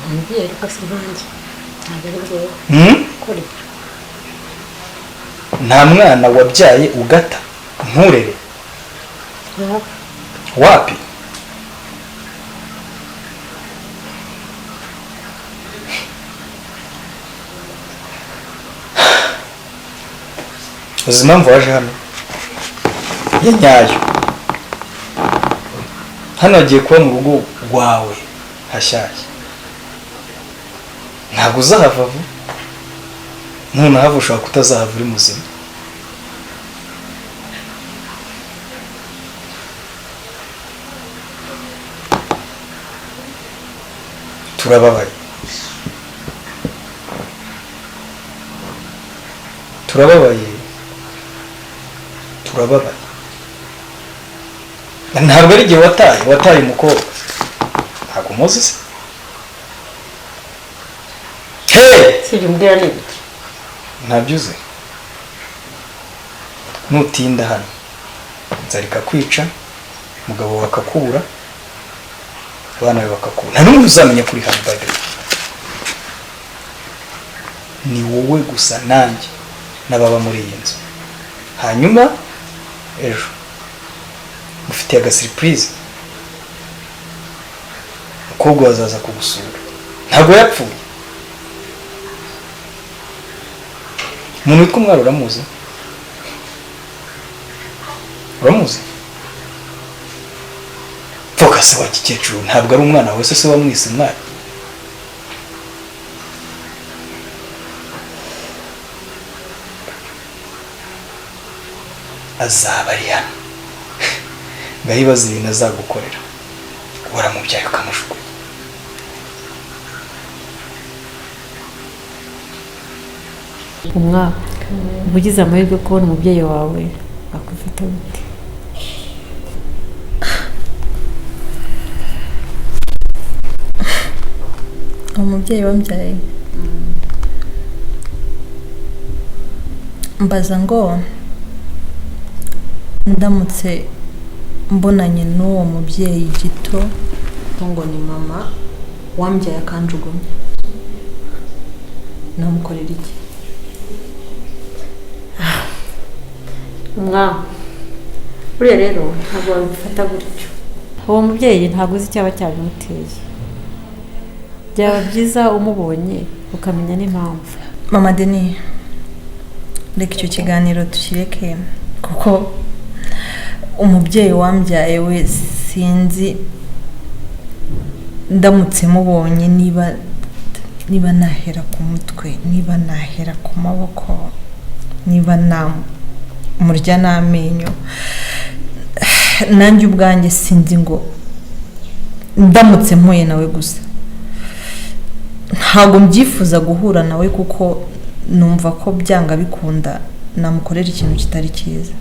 Speaker 2: Umubyeyi ariko si nkanjye, ntabwo ari njyewe. Kuri
Speaker 3: nta mwana wabyaye ugata nturere. Wapi? Uzi impamvu waje hano? Ya nyayo. Hano hagiye kuba mu rugo rwawe hashyashya. Ntabwo uzahava vuba. Nunahava ushobora kutazahava uri muzima. Turababaye. Turababaye. Turababaye. Ntabwo ari igihe wataye umukobwa. Ntabwo umuzi se? Hey!
Speaker 2: Si ibyo umbwira ni ibiki?
Speaker 3: Ntabyo uzi. Nutinda hano nzareka kwica, umugabo wawe akakubura, abana bawe bakakubura. Nta n'umwe uzamenya kuri hano by the way. Ni wowe gusa nanjye n'ababa muri iyi nzu. Hanyuma ejo mufitiye aga surprise. Umukobwa wazaza kugusura. Ntabwo yapfuye. Umuntu witwa Umwari uramuzi? Uramuzi? Focus wa gikecuru ntabwo ari umwana wawe se wamwise Umwari. Azaba ari hano. Ngahibaza ibintu azagukorera. Waramubyaye ukamujugunya.
Speaker 17: Umwaka uba ugize amahirwe kubona umubyeyi wawe akufata gute?
Speaker 18: Umubyeyi wambyaye mbaza ngo ndamutse mbonanye n'uwo mubyeyi gito Ngo ni mama wambyaye akanjugunya, namukorera iki?
Speaker 17: Mwa buriya rero ntabwo wabifata gutyo. Uwo mubyeyi ntabwo uzi icyaba cyabimuteye. Byaba byiza umubonye ukamenya n'impamvu.
Speaker 18: Mama Deni, reka icyo kiganiro tukireke, kuko umubyeyi wambyaye we sinzi ndamutse mubonye niba nahera ku mutwe, niba nahera ku maboko, niba namurya n'amenyo. Nanjye ubwanjye sinzi ngo ndamutse mpuye nawe gusa ntabwo mbyifuza guhura nawe, kuko numva ko byanga bikunda namukorera ikintu kitari cyiza.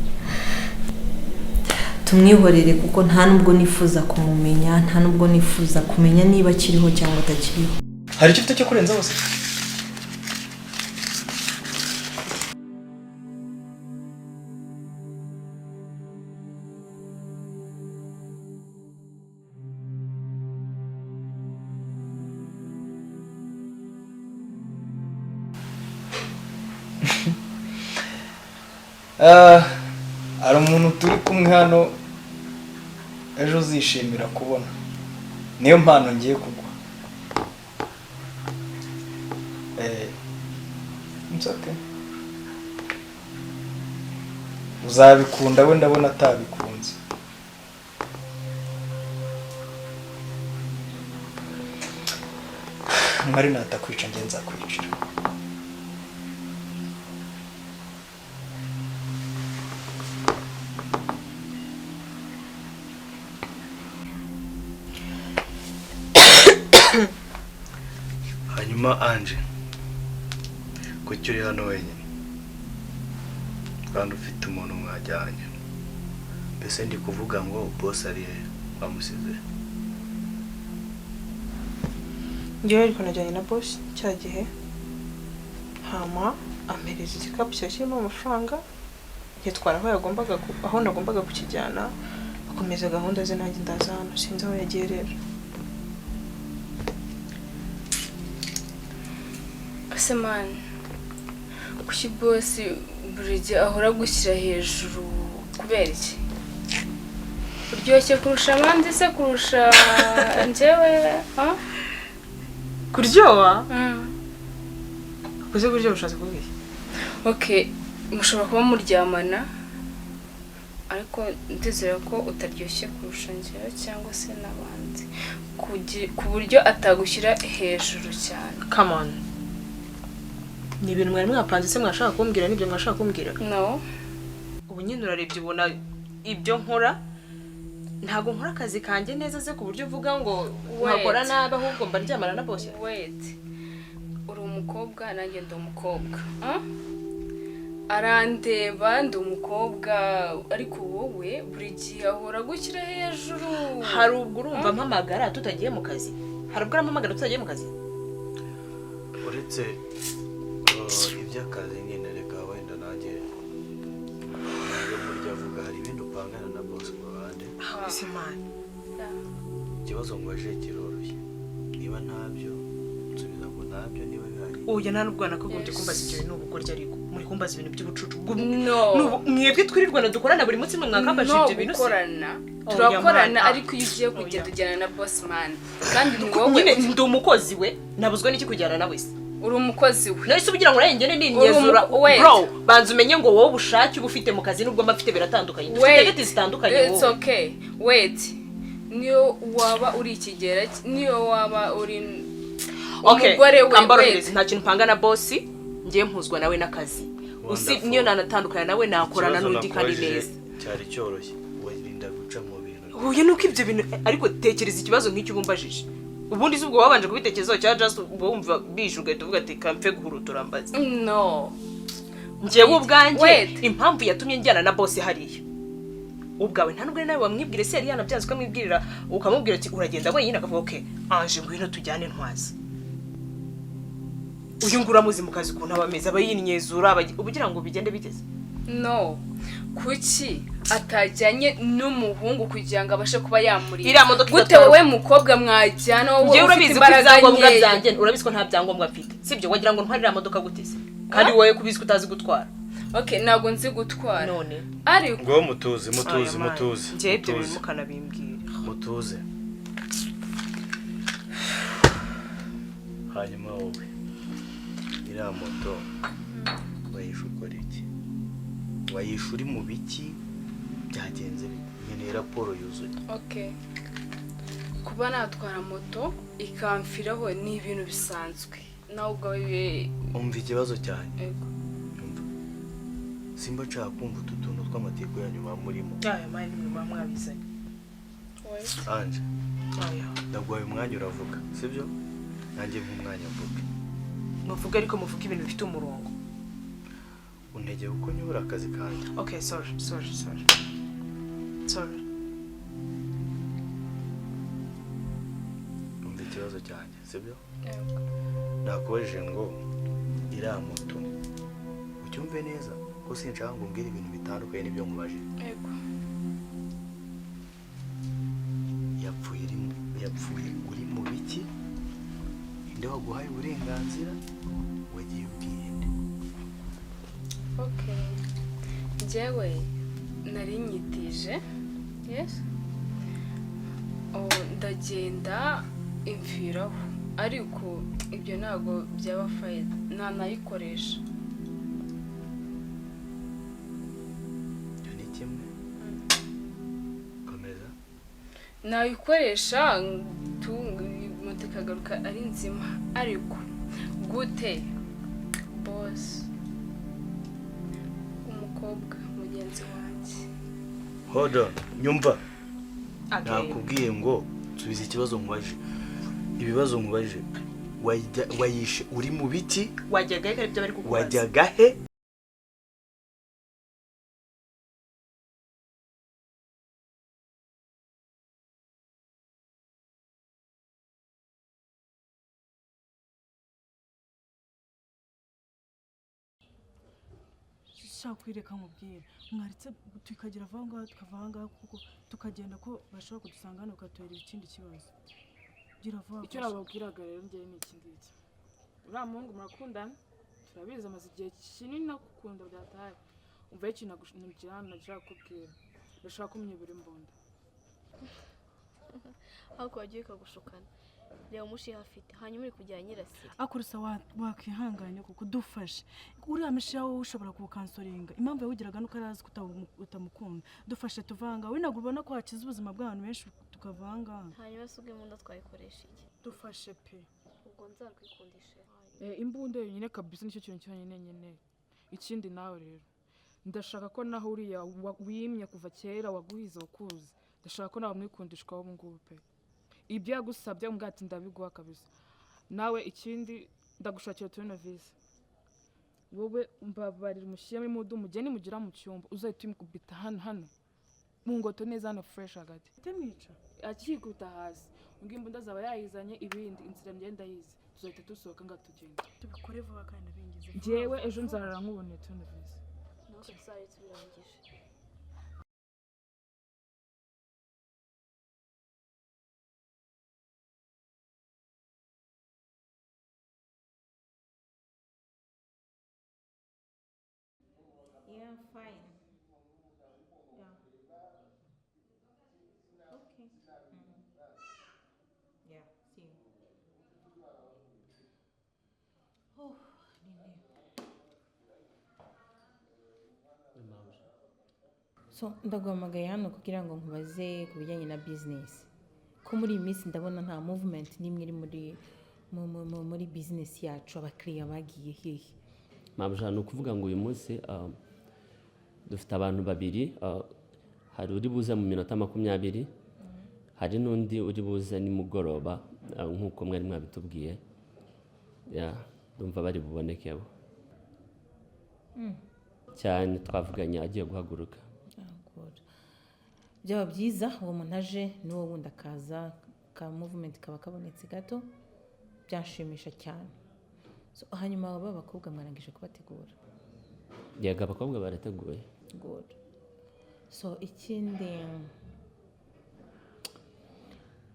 Speaker 18: Tumwihorere kuko nta nubwo nifuza kumumenya, nta nubwo nifuza kumenya niba akiriho cyangwa atakiriho.
Speaker 3: Hari icyo ufite cyo kurenza bose? Hari umuntu turi kumwe hano ejo uzishimira kubona, niyo mpano ngiye kugwa. It's okay. Uzabikunda we, ndabona atabikunze. Mwari natakwica nge nzakwicira.
Speaker 19: Hanyuma Ange, kuki uri hano wenyine kandi ufite umuntu mwajyanye? Mbese ndi kuvuga ngo boss ari he wamusize?
Speaker 20: Njyewe ariko najyanye na boss cya gihe, hama ampereza igikapu cyari kirimo amafaranga, yitwara aho yagombaga, aho nagombaga kukijyana, akomeza gahunda ze, nanjye ndaza hano, sinzi aho yagiye rero.
Speaker 12: Ese man, kuki boss buri gihe ahora gushyira hejuru kubera iki? Uryoshye kurusha abandi se kurusha njyewe?
Speaker 20: Kuryoha? Kuze kuryoha ushatse kuvuga iki?
Speaker 12: Okay, mushobora kuba muryamana ariko ndizera ko utaryoshye kurusha njyewe cyangwa se n'abandi, ku buryo atagushyira hejuru cyane.
Speaker 20: Come on. Ni ibintu mwari mwapanze se mwashaka kumbwira nibyo mwashaka kumbwira?
Speaker 12: No.
Speaker 20: Ubu nyine urarebye ubona ibyo nkora, ntago nkora akazi kanjye neza se ku buryo uvuga ngo nkakora nabi ahubwo mba ndyamana na boss?
Speaker 12: Wait. Uri umukobwa nanjye ndi umukobwa. Arandeba ndi umukobwa, ariko wowe buri gihe ahora gushyira hejuru.
Speaker 20: Hari ubwo urumva mpamagara tutagiye mu kazi? Hari ubwo arampamagara tutagiye mu kazi?
Speaker 19: Uretse iby'akazi nyine, reka wenda nanjye murya avuga hari ibindi upangana na boss ku ruhande. Ikibazo ngwaje kiroroshye, niba ntabyo nsubiza ngo ntabyo, niba bihari.
Speaker 20: Oya, nta nubwo nakagombye kumbaza ibyo bintu ubugoryi, ariko muri kumbaza ibintu by'ubucucu. Mwebwe twirirwana dukorana buri munsi, mwe mwakambajije ibyo bintu se?
Speaker 12: Turakorana ariko iyo ugiye kugenda ujyana na boss man, kandi ni wowe
Speaker 20: nyine ndi umukozi we, nabuzwe n'iki kujyana nawe se?
Speaker 12: Uri umukozi we.
Speaker 20: Nahise ubugira ngo nanjye ngende ninyezura. Bro, banza umenye ngo wowe ubushake uba ufite mu kazi nubwo mba mfite biratandukanye. Dufite target zitandukanye wowe.
Speaker 12: It's okay. Wait. Niyo waba uri ikigera, niyo waba uri umugore we.
Speaker 20: Kambaro, nta kintu mpanga na boss, ngiye mpuzwa nawe n'akazi. Usi niyo nanatandukana nawe nakorana n'undi kandi neza.
Speaker 19: Cyari cyoroshye, wirinda guca mu bintu.
Speaker 20: Oya, nuko ibyo bintu ariko tekereza ikibazo nk'icyo ubumbajije. Ubundi se ubwo wabanje kubitekerezaho cya just wumva bije ugahita uvuga ati kamfe guhurutura mbaze?
Speaker 12: No.
Speaker 20: Njyewe ubwanjye impamvu yatumye njyana na boss hariya, ubwawe nta nubwo nawe wamwibwire se yari yanabyanze ukamwibwirira ukamubwira ati uragenda wenyine, akavuga okay Ange ngwino tujyane ntwaza. Uyu ngura muzi mu kazi ukuntu aba ameze, aba yinyezura, ubugira ngo bigende biteze.
Speaker 12: No. Kuki Atajyanye n'umuhungu kugira ngo abashe kuba yamurinda.
Speaker 20: Iriya modoka
Speaker 12: gute
Speaker 20: idatwara-
Speaker 12: wowe mukobwa mwajyana wowe
Speaker 20: Njyewe
Speaker 12: ufite
Speaker 20: urabizi ko
Speaker 12: imbaraga
Speaker 20: ibyangombwa
Speaker 12: nkeya.
Speaker 20: byanjye, urabizi ko nta byangombwa mfite, sibyo? Wagira ngo ntware iriya modoka gute se, kandi wowe kubizi ko utazi gutwara?
Speaker 12: Okay, ntabwo nzi gutwara
Speaker 20: none.
Speaker 12: Ariko
Speaker 19: Ngo mutuze, mutuze,
Speaker 20: Aya, man.
Speaker 19: mutuze.
Speaker 20: Njyewe ibyo
Speaker 19: Mutuze.
Speaker 20: bintu mukanabimbwira.
Speaker 19: Mutuze. Hanyuma wowe, iriya moto wayishe ukora iki? Wayishe uri mu biki? Byagenze bite? Nkeneye raporo yuzuye.
Speaker 12: Okay, kuba natwara moto ikamfiraho ni ibintu bisanzwe, nawe ubwawe.
Speaker 19: Umva ikibazo cyanjye.
Speaker 12: Ego.
Speaker 19: Simba nshaka kumva utu tuntu tw'amateko yanyu muba murimo.
Speaker 20: Aya mani, nimwe muba mwabizanye.
Speaker 19: Anje,
Speaker 20: Aya.
Speaker 19: ndaguhaye umwanya uravuga, sibyo? Nanjye nk'umwanya mvuge.
Speaker 20: Muvuge, ariko muvuge ibintu bifite umurongo.
Speaker 19: Untegeye uko nyobora akazi kanjye.
Speaker 20: Okay, sorry, sorry, sorry, sorry.
Speaker 19: Umva ikibazo cyanjye, sibyo? Nakubajije ngo iriya moto, ucyumve neza ko sinshaka ngo umbwire ibintu bitandukanye n'ibyo nkubajije.
Speaker 12: Ego.
Speaker 19: Yapfuye iri yapfuye uri mu biki? Ninde waguhaye uburenganzira? Wagiye ubwiye nde?
Speaker 12: Okay, njyewe nari nyitije, yes. Oh, ndagenda imviraho, ariko ibyo ntabwo byaba fayida, ntanayikoresha.
Speaker 19: Icyo ni kimwe. Komeza.
Speaker 12: Nayikoresha tu, moto ikagaruka ari nzima. Ariko gute boss, umukobwa mugenzi wanjye?
Speaker 19: Hold on, nyumva.
Speaker 20: Again.
Speaker 19: Nakubwiye ngo nsubiza ikibazo nkubajije. Ibibazo nkubajije, wayishe uri mu biti?
Speaker 20: Wajyaga he? Ibyo bari kukubaza.
Speaker 19: Wajyaga he?
Speaker 9: Shaka kwireka nkubwire, mwaretse tukagira vuba ngaha, tukava aha ngaha, kuko tukagenda ko bashobora kudusanga hano bakatubera ikindi kibazo. Gira vuba.
Speaker 13: Icyo nababwiraga rero njyewe ni iki ngiki: uriya muhungu murakundana, turabizi, amaze igihe kinini akukunda byataye. Umva ikintu nagira hano, nagira kukubwira, ndashaka kumwibura imbunda.
Speaker 4: Ariko wagiye ukagushukana, reba umushiha afite, hanyuma uri kujya nyirasire.
Speaker 9: Akurusa, wakwihanganye kuko dufashe uriya mushiha, wowe ushobora kuwukansoringa. Impamvu yawugiraga nuko arazi ko utamukunda. Dufashe tuvanga, we ntabwo ubona ko hakiza ubuzima bw'abantu benshi tukavanga.
Speaker 4: Hanyuma se ubwo imbunda twayikoresha iki?
Speaker 9: Dufashe pe.
Speaker 4: Ubwo nzarwikundisha.
Speaker 13: Imbunda yonyine kabisa, nicyo kintu cyonyine nkeneye. Ikindi nawe rero, ndashaka ko naho uriya wimye kuva kera waguhize wakuzi, ndashaka ko nawe mwikundishwaho ubu ngubu pe. Ibyo yagusabye umbwira ati ndabiguha kabisa. Nawe ikindi, ndagushakira tournevis. Wowe mbabarira umushyire muri mudu, umugeni mugira mu cyumba, uzahita umukubita hano hano mu ngoto neza hano fresh hagati.
Speaker 9: Itemwica.
Speaker 13: Akikubita hasi ubwo imbunda azaba yayizanye, ibindi inzira ngenda yize, tuzahita dusohoka ngo tugende.
Speaker 9: Tubikore vuba kandi ndabingize.
Speaker 13: Njyewe ejo nzarara nkuboneye tournevis.
Speaker 4: Natwe tuzajya tubirangije.
Speaker 17: Yeah, fine. Yeah. Okay. Yeah, see you. Oh, Nini. So, ndaguhamagaye hano kugira ngo nkubaze ku bijyanye na business. Ko muri iyi minsi ndabona nta movement n'imwe iri muri business yacu, abakiriya bagiye hehe?
Speaker 21: Mabuja, ni ukuvuga ngo uyu munsi dufite abantu babiri. Hari uri buze mu minota 20, hari n'undi uri buze nimugoroba, nk'uko mwari mwabitubwiye. Yeah, ndumva bari buboneke bo. Cyane, twavuganye agiye guhaguruka.
Speaker 17: Ah, good. Byaba byiza uwo muntu aje n'uwo wundi akaza, ka movement kaba kabonetse gato, byanshimisha cyane. So, hanyuma aba bakobwa mwarangije kubategura?
Speaker 21: Yego, abakobwa barateguye.
Speaker 17: Good.
Speaker 1: So ikindi,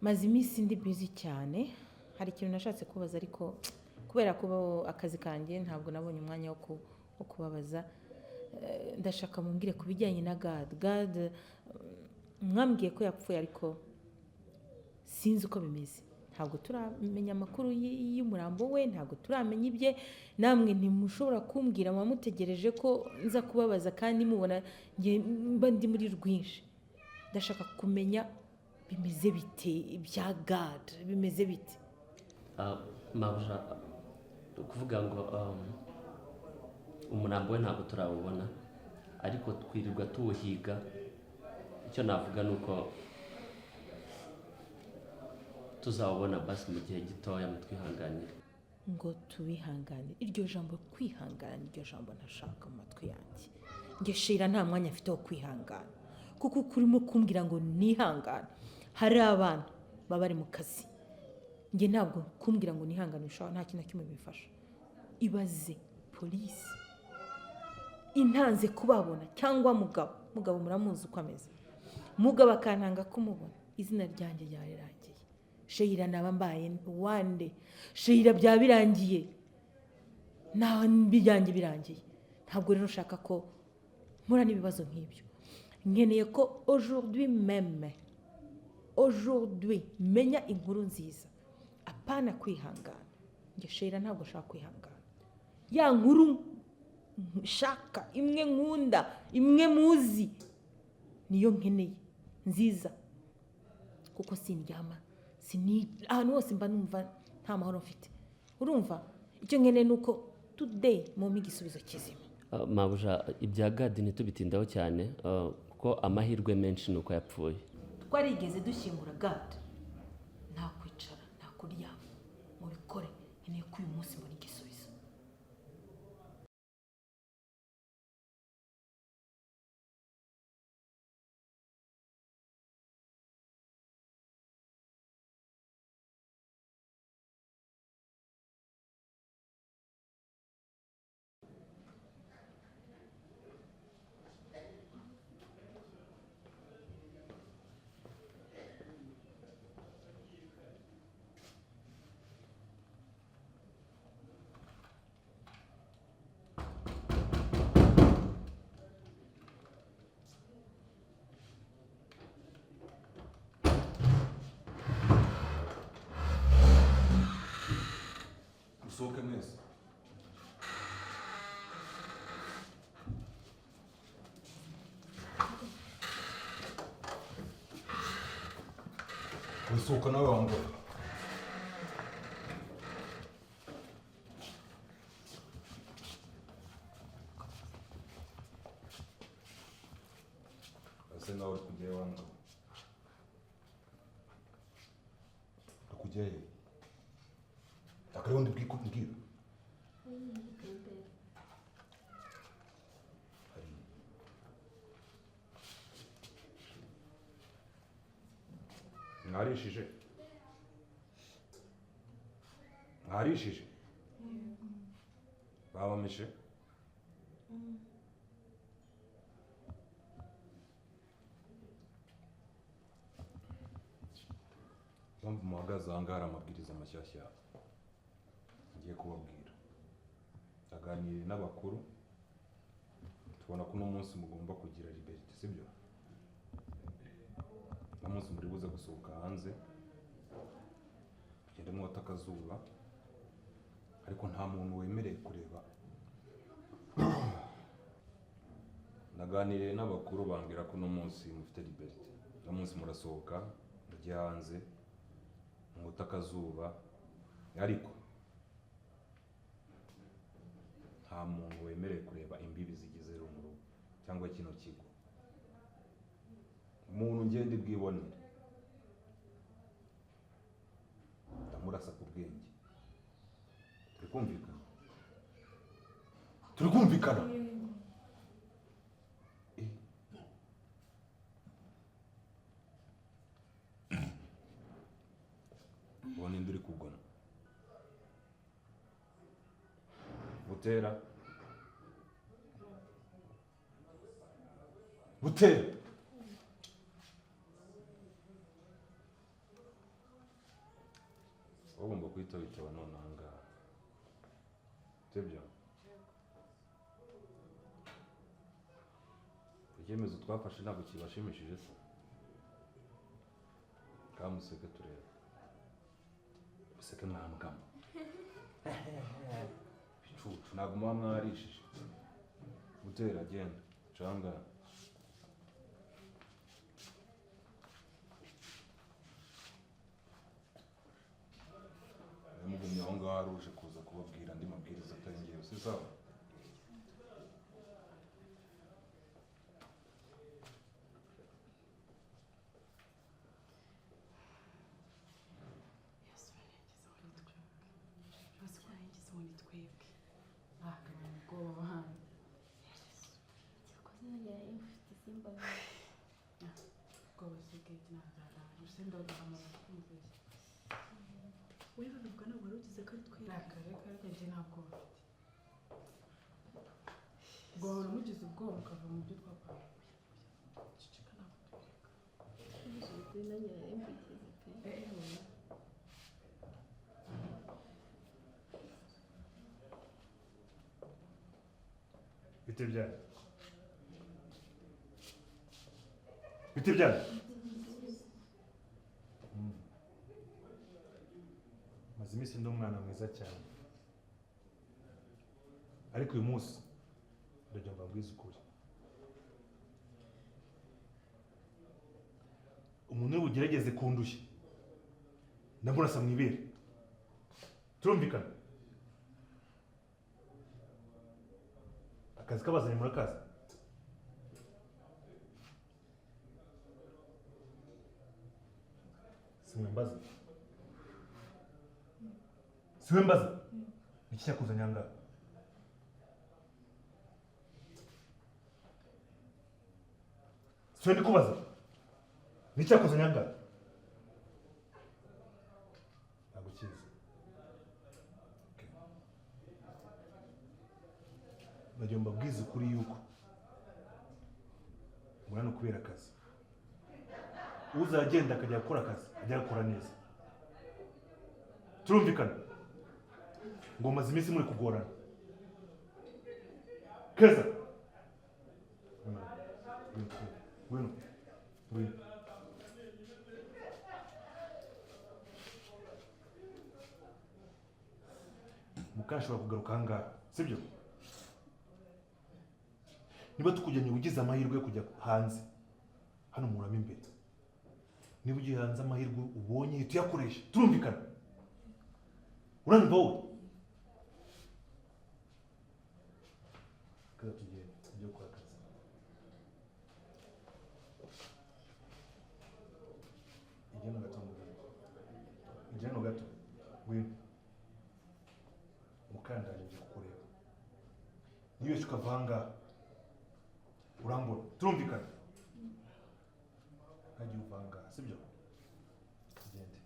Speaker 1: maze iminsi ndi busy cyane. Hari ikintu nashatse kubaza, ariko kubera kuba akazi kanjye ntabwo nabonye umwanya wo kubabaza. Ndashaka mumbwire ku bijyanye na Gad. Gad mwambwiye ko yapfuye, ariko sinzi uko bimeze. Ntabwo turamenya amakuru y'umurambo we, ntabwo turamenya ibye. Namwe ntimushobora kumbwira, muba mutegereje ko nza kubabaza kandi mubona njye mba ndi muri rwinshi. Ndashaka kumenya bimeze bite ibya Gad, bimeze bite?
Speaker 21: Mabuja, kuvuga ngo umurambo we ntabwo turawubona, ariko twirirwa tuwuhiga. Icyo navuga ni uko tuzawubona basi mu gihe gitoya, mutwihanganire.
Speaker 1: Ngo tubihanganire, iryo jambo kwihangana iryo jambo ntashaka mu matwi yanjye. Njye Sheila nta mwanya mfite wo kwihangana, kuko urimo kumbwira ngo nihangane. Hari abantu baba bari mu kazi, njye ntabwo kumbwira ngo nihangane bishobora, nta kintu na kimwe bimfasha. Ibaze polisi intanze kubabona, cyangwa Mugabo. Mugabo muramuzi uko ameze, Mugabo akantanga kumubona, izina ryanjye ryarirangiye. Sheila naba mbaye wande, Sheila byaba birangiye, naho byanjye birangiye. Ntabwo rero nshaka ko mpura n'ibibazo nk'ibyo. Nkeneye ko aujourd'hui même, aujourd'hui menya inkuru nziza, apana kwihangana. Njye Sheila ntabwo nshaka kwihangana. Ya nkuru nshaka, imwe nkunda, imwe muzi, niyo nkeneye nziza, kuko sindyama, ahantu hose mba numva nta mahoro mfite. Urumva icyo nkeneye nuko today mumpe igisubizo kizima.
Speaker 21: Mabuja, ibya Gad ntitubitindaho cyane, kuko amahirwe menshi nuko yapfuye.
Speaker 1: Twarigeze dushyingura Gad, nta kwicara nta kuryama, mubikore. Nkeneye ko uyu munsi mbona igisubizo.
Speaker 5: Musohoke mwese. Wisohoka nawe wambara. Ese nawe uri kujyayo wambara. Uri kujyayo? Akariho ndibwira. Mwarishije? Mwarishije? Babameshe? Impamvu muhagaze aha ngaha hari amabwiriza mashyashya ngiye kubabwira. Naganiriye n'abakuru, tubona ko uno munsi mugomba kugira liberté, sibyo? Uno munsi muri buze gusohoka hanze, mugende mwota akazuba, ariko nta muntu wemerewe kureba. Naganiriye n'abakuru bambwira ko uno munsi mufite liberté. Uno munsi murasohoka mujye hanze mwota akazuba, ariko nta muntu wemerewe kureba imbibi zigize runo rugo cyangwa kino kigo. Umuntu ngende bwibonere ndamurasa ku bwenge. Turi kumvikana? Turi kumvikana? Ubona indi uri kugona. Butera. Butera. guhita witaba none aha ngaha. Sibyo? Icyemezo twafashe ntabwo kibashimishije se? Kamuseke turebe. Museke mwambwamo. Bicucu ntabwo muba mwarishije. Gutera agenda. Canga. Mugumye aho ngaho aruje kuza kubabwira andi mabwiriza atari ngewe, si sawa?
Speaker 13: Ubwo mugize ubwoba mukava mu byo twapanga. Ceceka ntabwo tubireka.
Speaker 6: Bite byanyu? Bite byanyu? Maze iminsi ndi umwana mwiza cyane, ariko uyu munsi ndagira mbabwize ukuri. Umuntu uri bugerageze kundushya ndamurasa mu ibere. Turumvikana? Akazi kabazanye murakazi. Siwe mbaza. Siwe mbaza. Niki cyakuzanye aha ngaha? Siwe ndikubaza. Niki cyakuzanye aha ngaha? Ntabwo ukizi. Ndagira mbabwize ukuri yuko muri hano kubera akazi. Uzagenda akajya gukora akazi, ajya gukora neza. Turumvikana? Ngo maze iminsi muri kugorana. Keza. Ngwino. Ngwino. Mukashobora kugaruka aha ngaha, sibyo? Niba tukujyanye ugize amahirwe yo kujya hanze, hano muramo imbere. Niba ugiye hanze amahirwe ubonye hita uyakoresha. Turumvikana? Uranyumva wowe? Kaza tugende tujye gukora akazi. Igenda gato mugabo. Igenda gato. Ngwino. Mukandaje ngiye kukureba. Niba ukava aha ngaha urambona. Turumvikana? Ntagiye uva aha ngaha, sibyo? Tugende.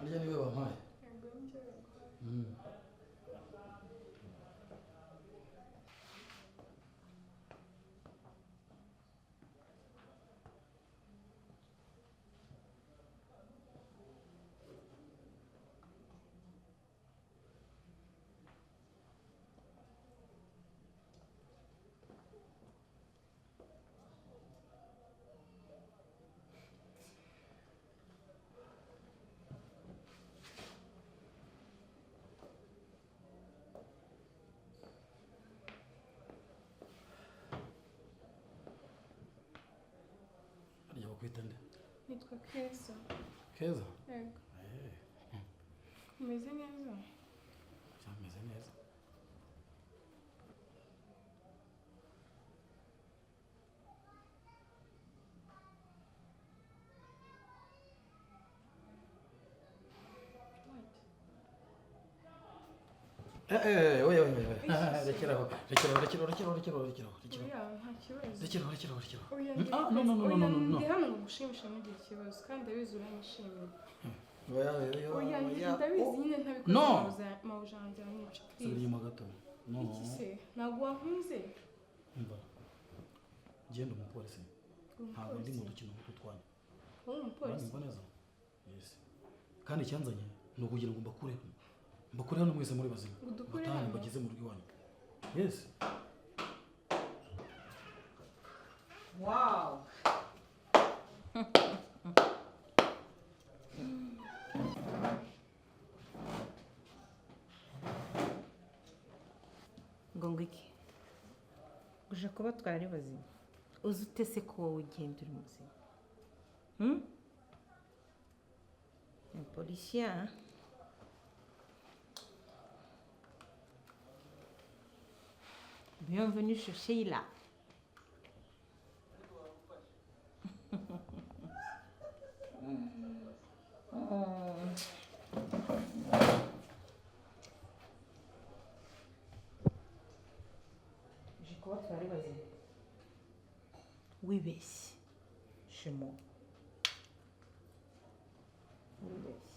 Speaker 7: Harya niwe wampaye? Bakwita nde?
Speaker 22: Nitwa Keza.
Speaker 7: Keza?
Speaker 22: Yego. Umeze neza?
Speaker 7: Cyameze neza. Oya oya oya, rekeraho rekeraho rekeraho rekeraho rekeraho rekeraho rekeraho.
Speaker 13: Oya, nta kibazo.
Speaker 7: Rekeraho rekeraho rekeraho.
Speaker 13: Oya,
Speaker 7: Ah, no no no no no no.
Speaker 13: Ndi hano ngo ngushimishe ntugire ikibazo, kandi ndabizi uranyishimiye.
Speaker 7: Oya oya.
Speaker 13: Oya,
Speaker 7: Oya.
Speaker 13: ndabizi nyine ntabikoze.
Speaker 7: No.
Speaker 13: Mawuja wanjye aranyica.
Speaker 7: Subira inyuma gato. No.
Speaker 13: Iki se ntabwo wankunze?
Speaker 7: Umva, genda umupolisi, ntabwo ndi mu dukino nk'utu twanyu.
Speaker 13: Wowe umupolisi?
Speaker 7: Uranyumva neza? Yes. Kandi icyanzanye ni ukugira ngo mbakure mbakure hano mwese muri bazima.
Speaker 13: Ngo udukure
Speaker 7: Mbatahane
Speaker 13: hano?
Speaker 7: mbageze mu rugo iwanyu. Yes.
Speaker 8: Wow. Ngo ngwiki uje kubatwara ari bazima, uzi ute se ko wowe ugenda uri muzima? Hmm? Un policier, hein? Bienvenue chez Sheila. Uje kubatwara ari bazima, wibeshye shimo, wibeshye.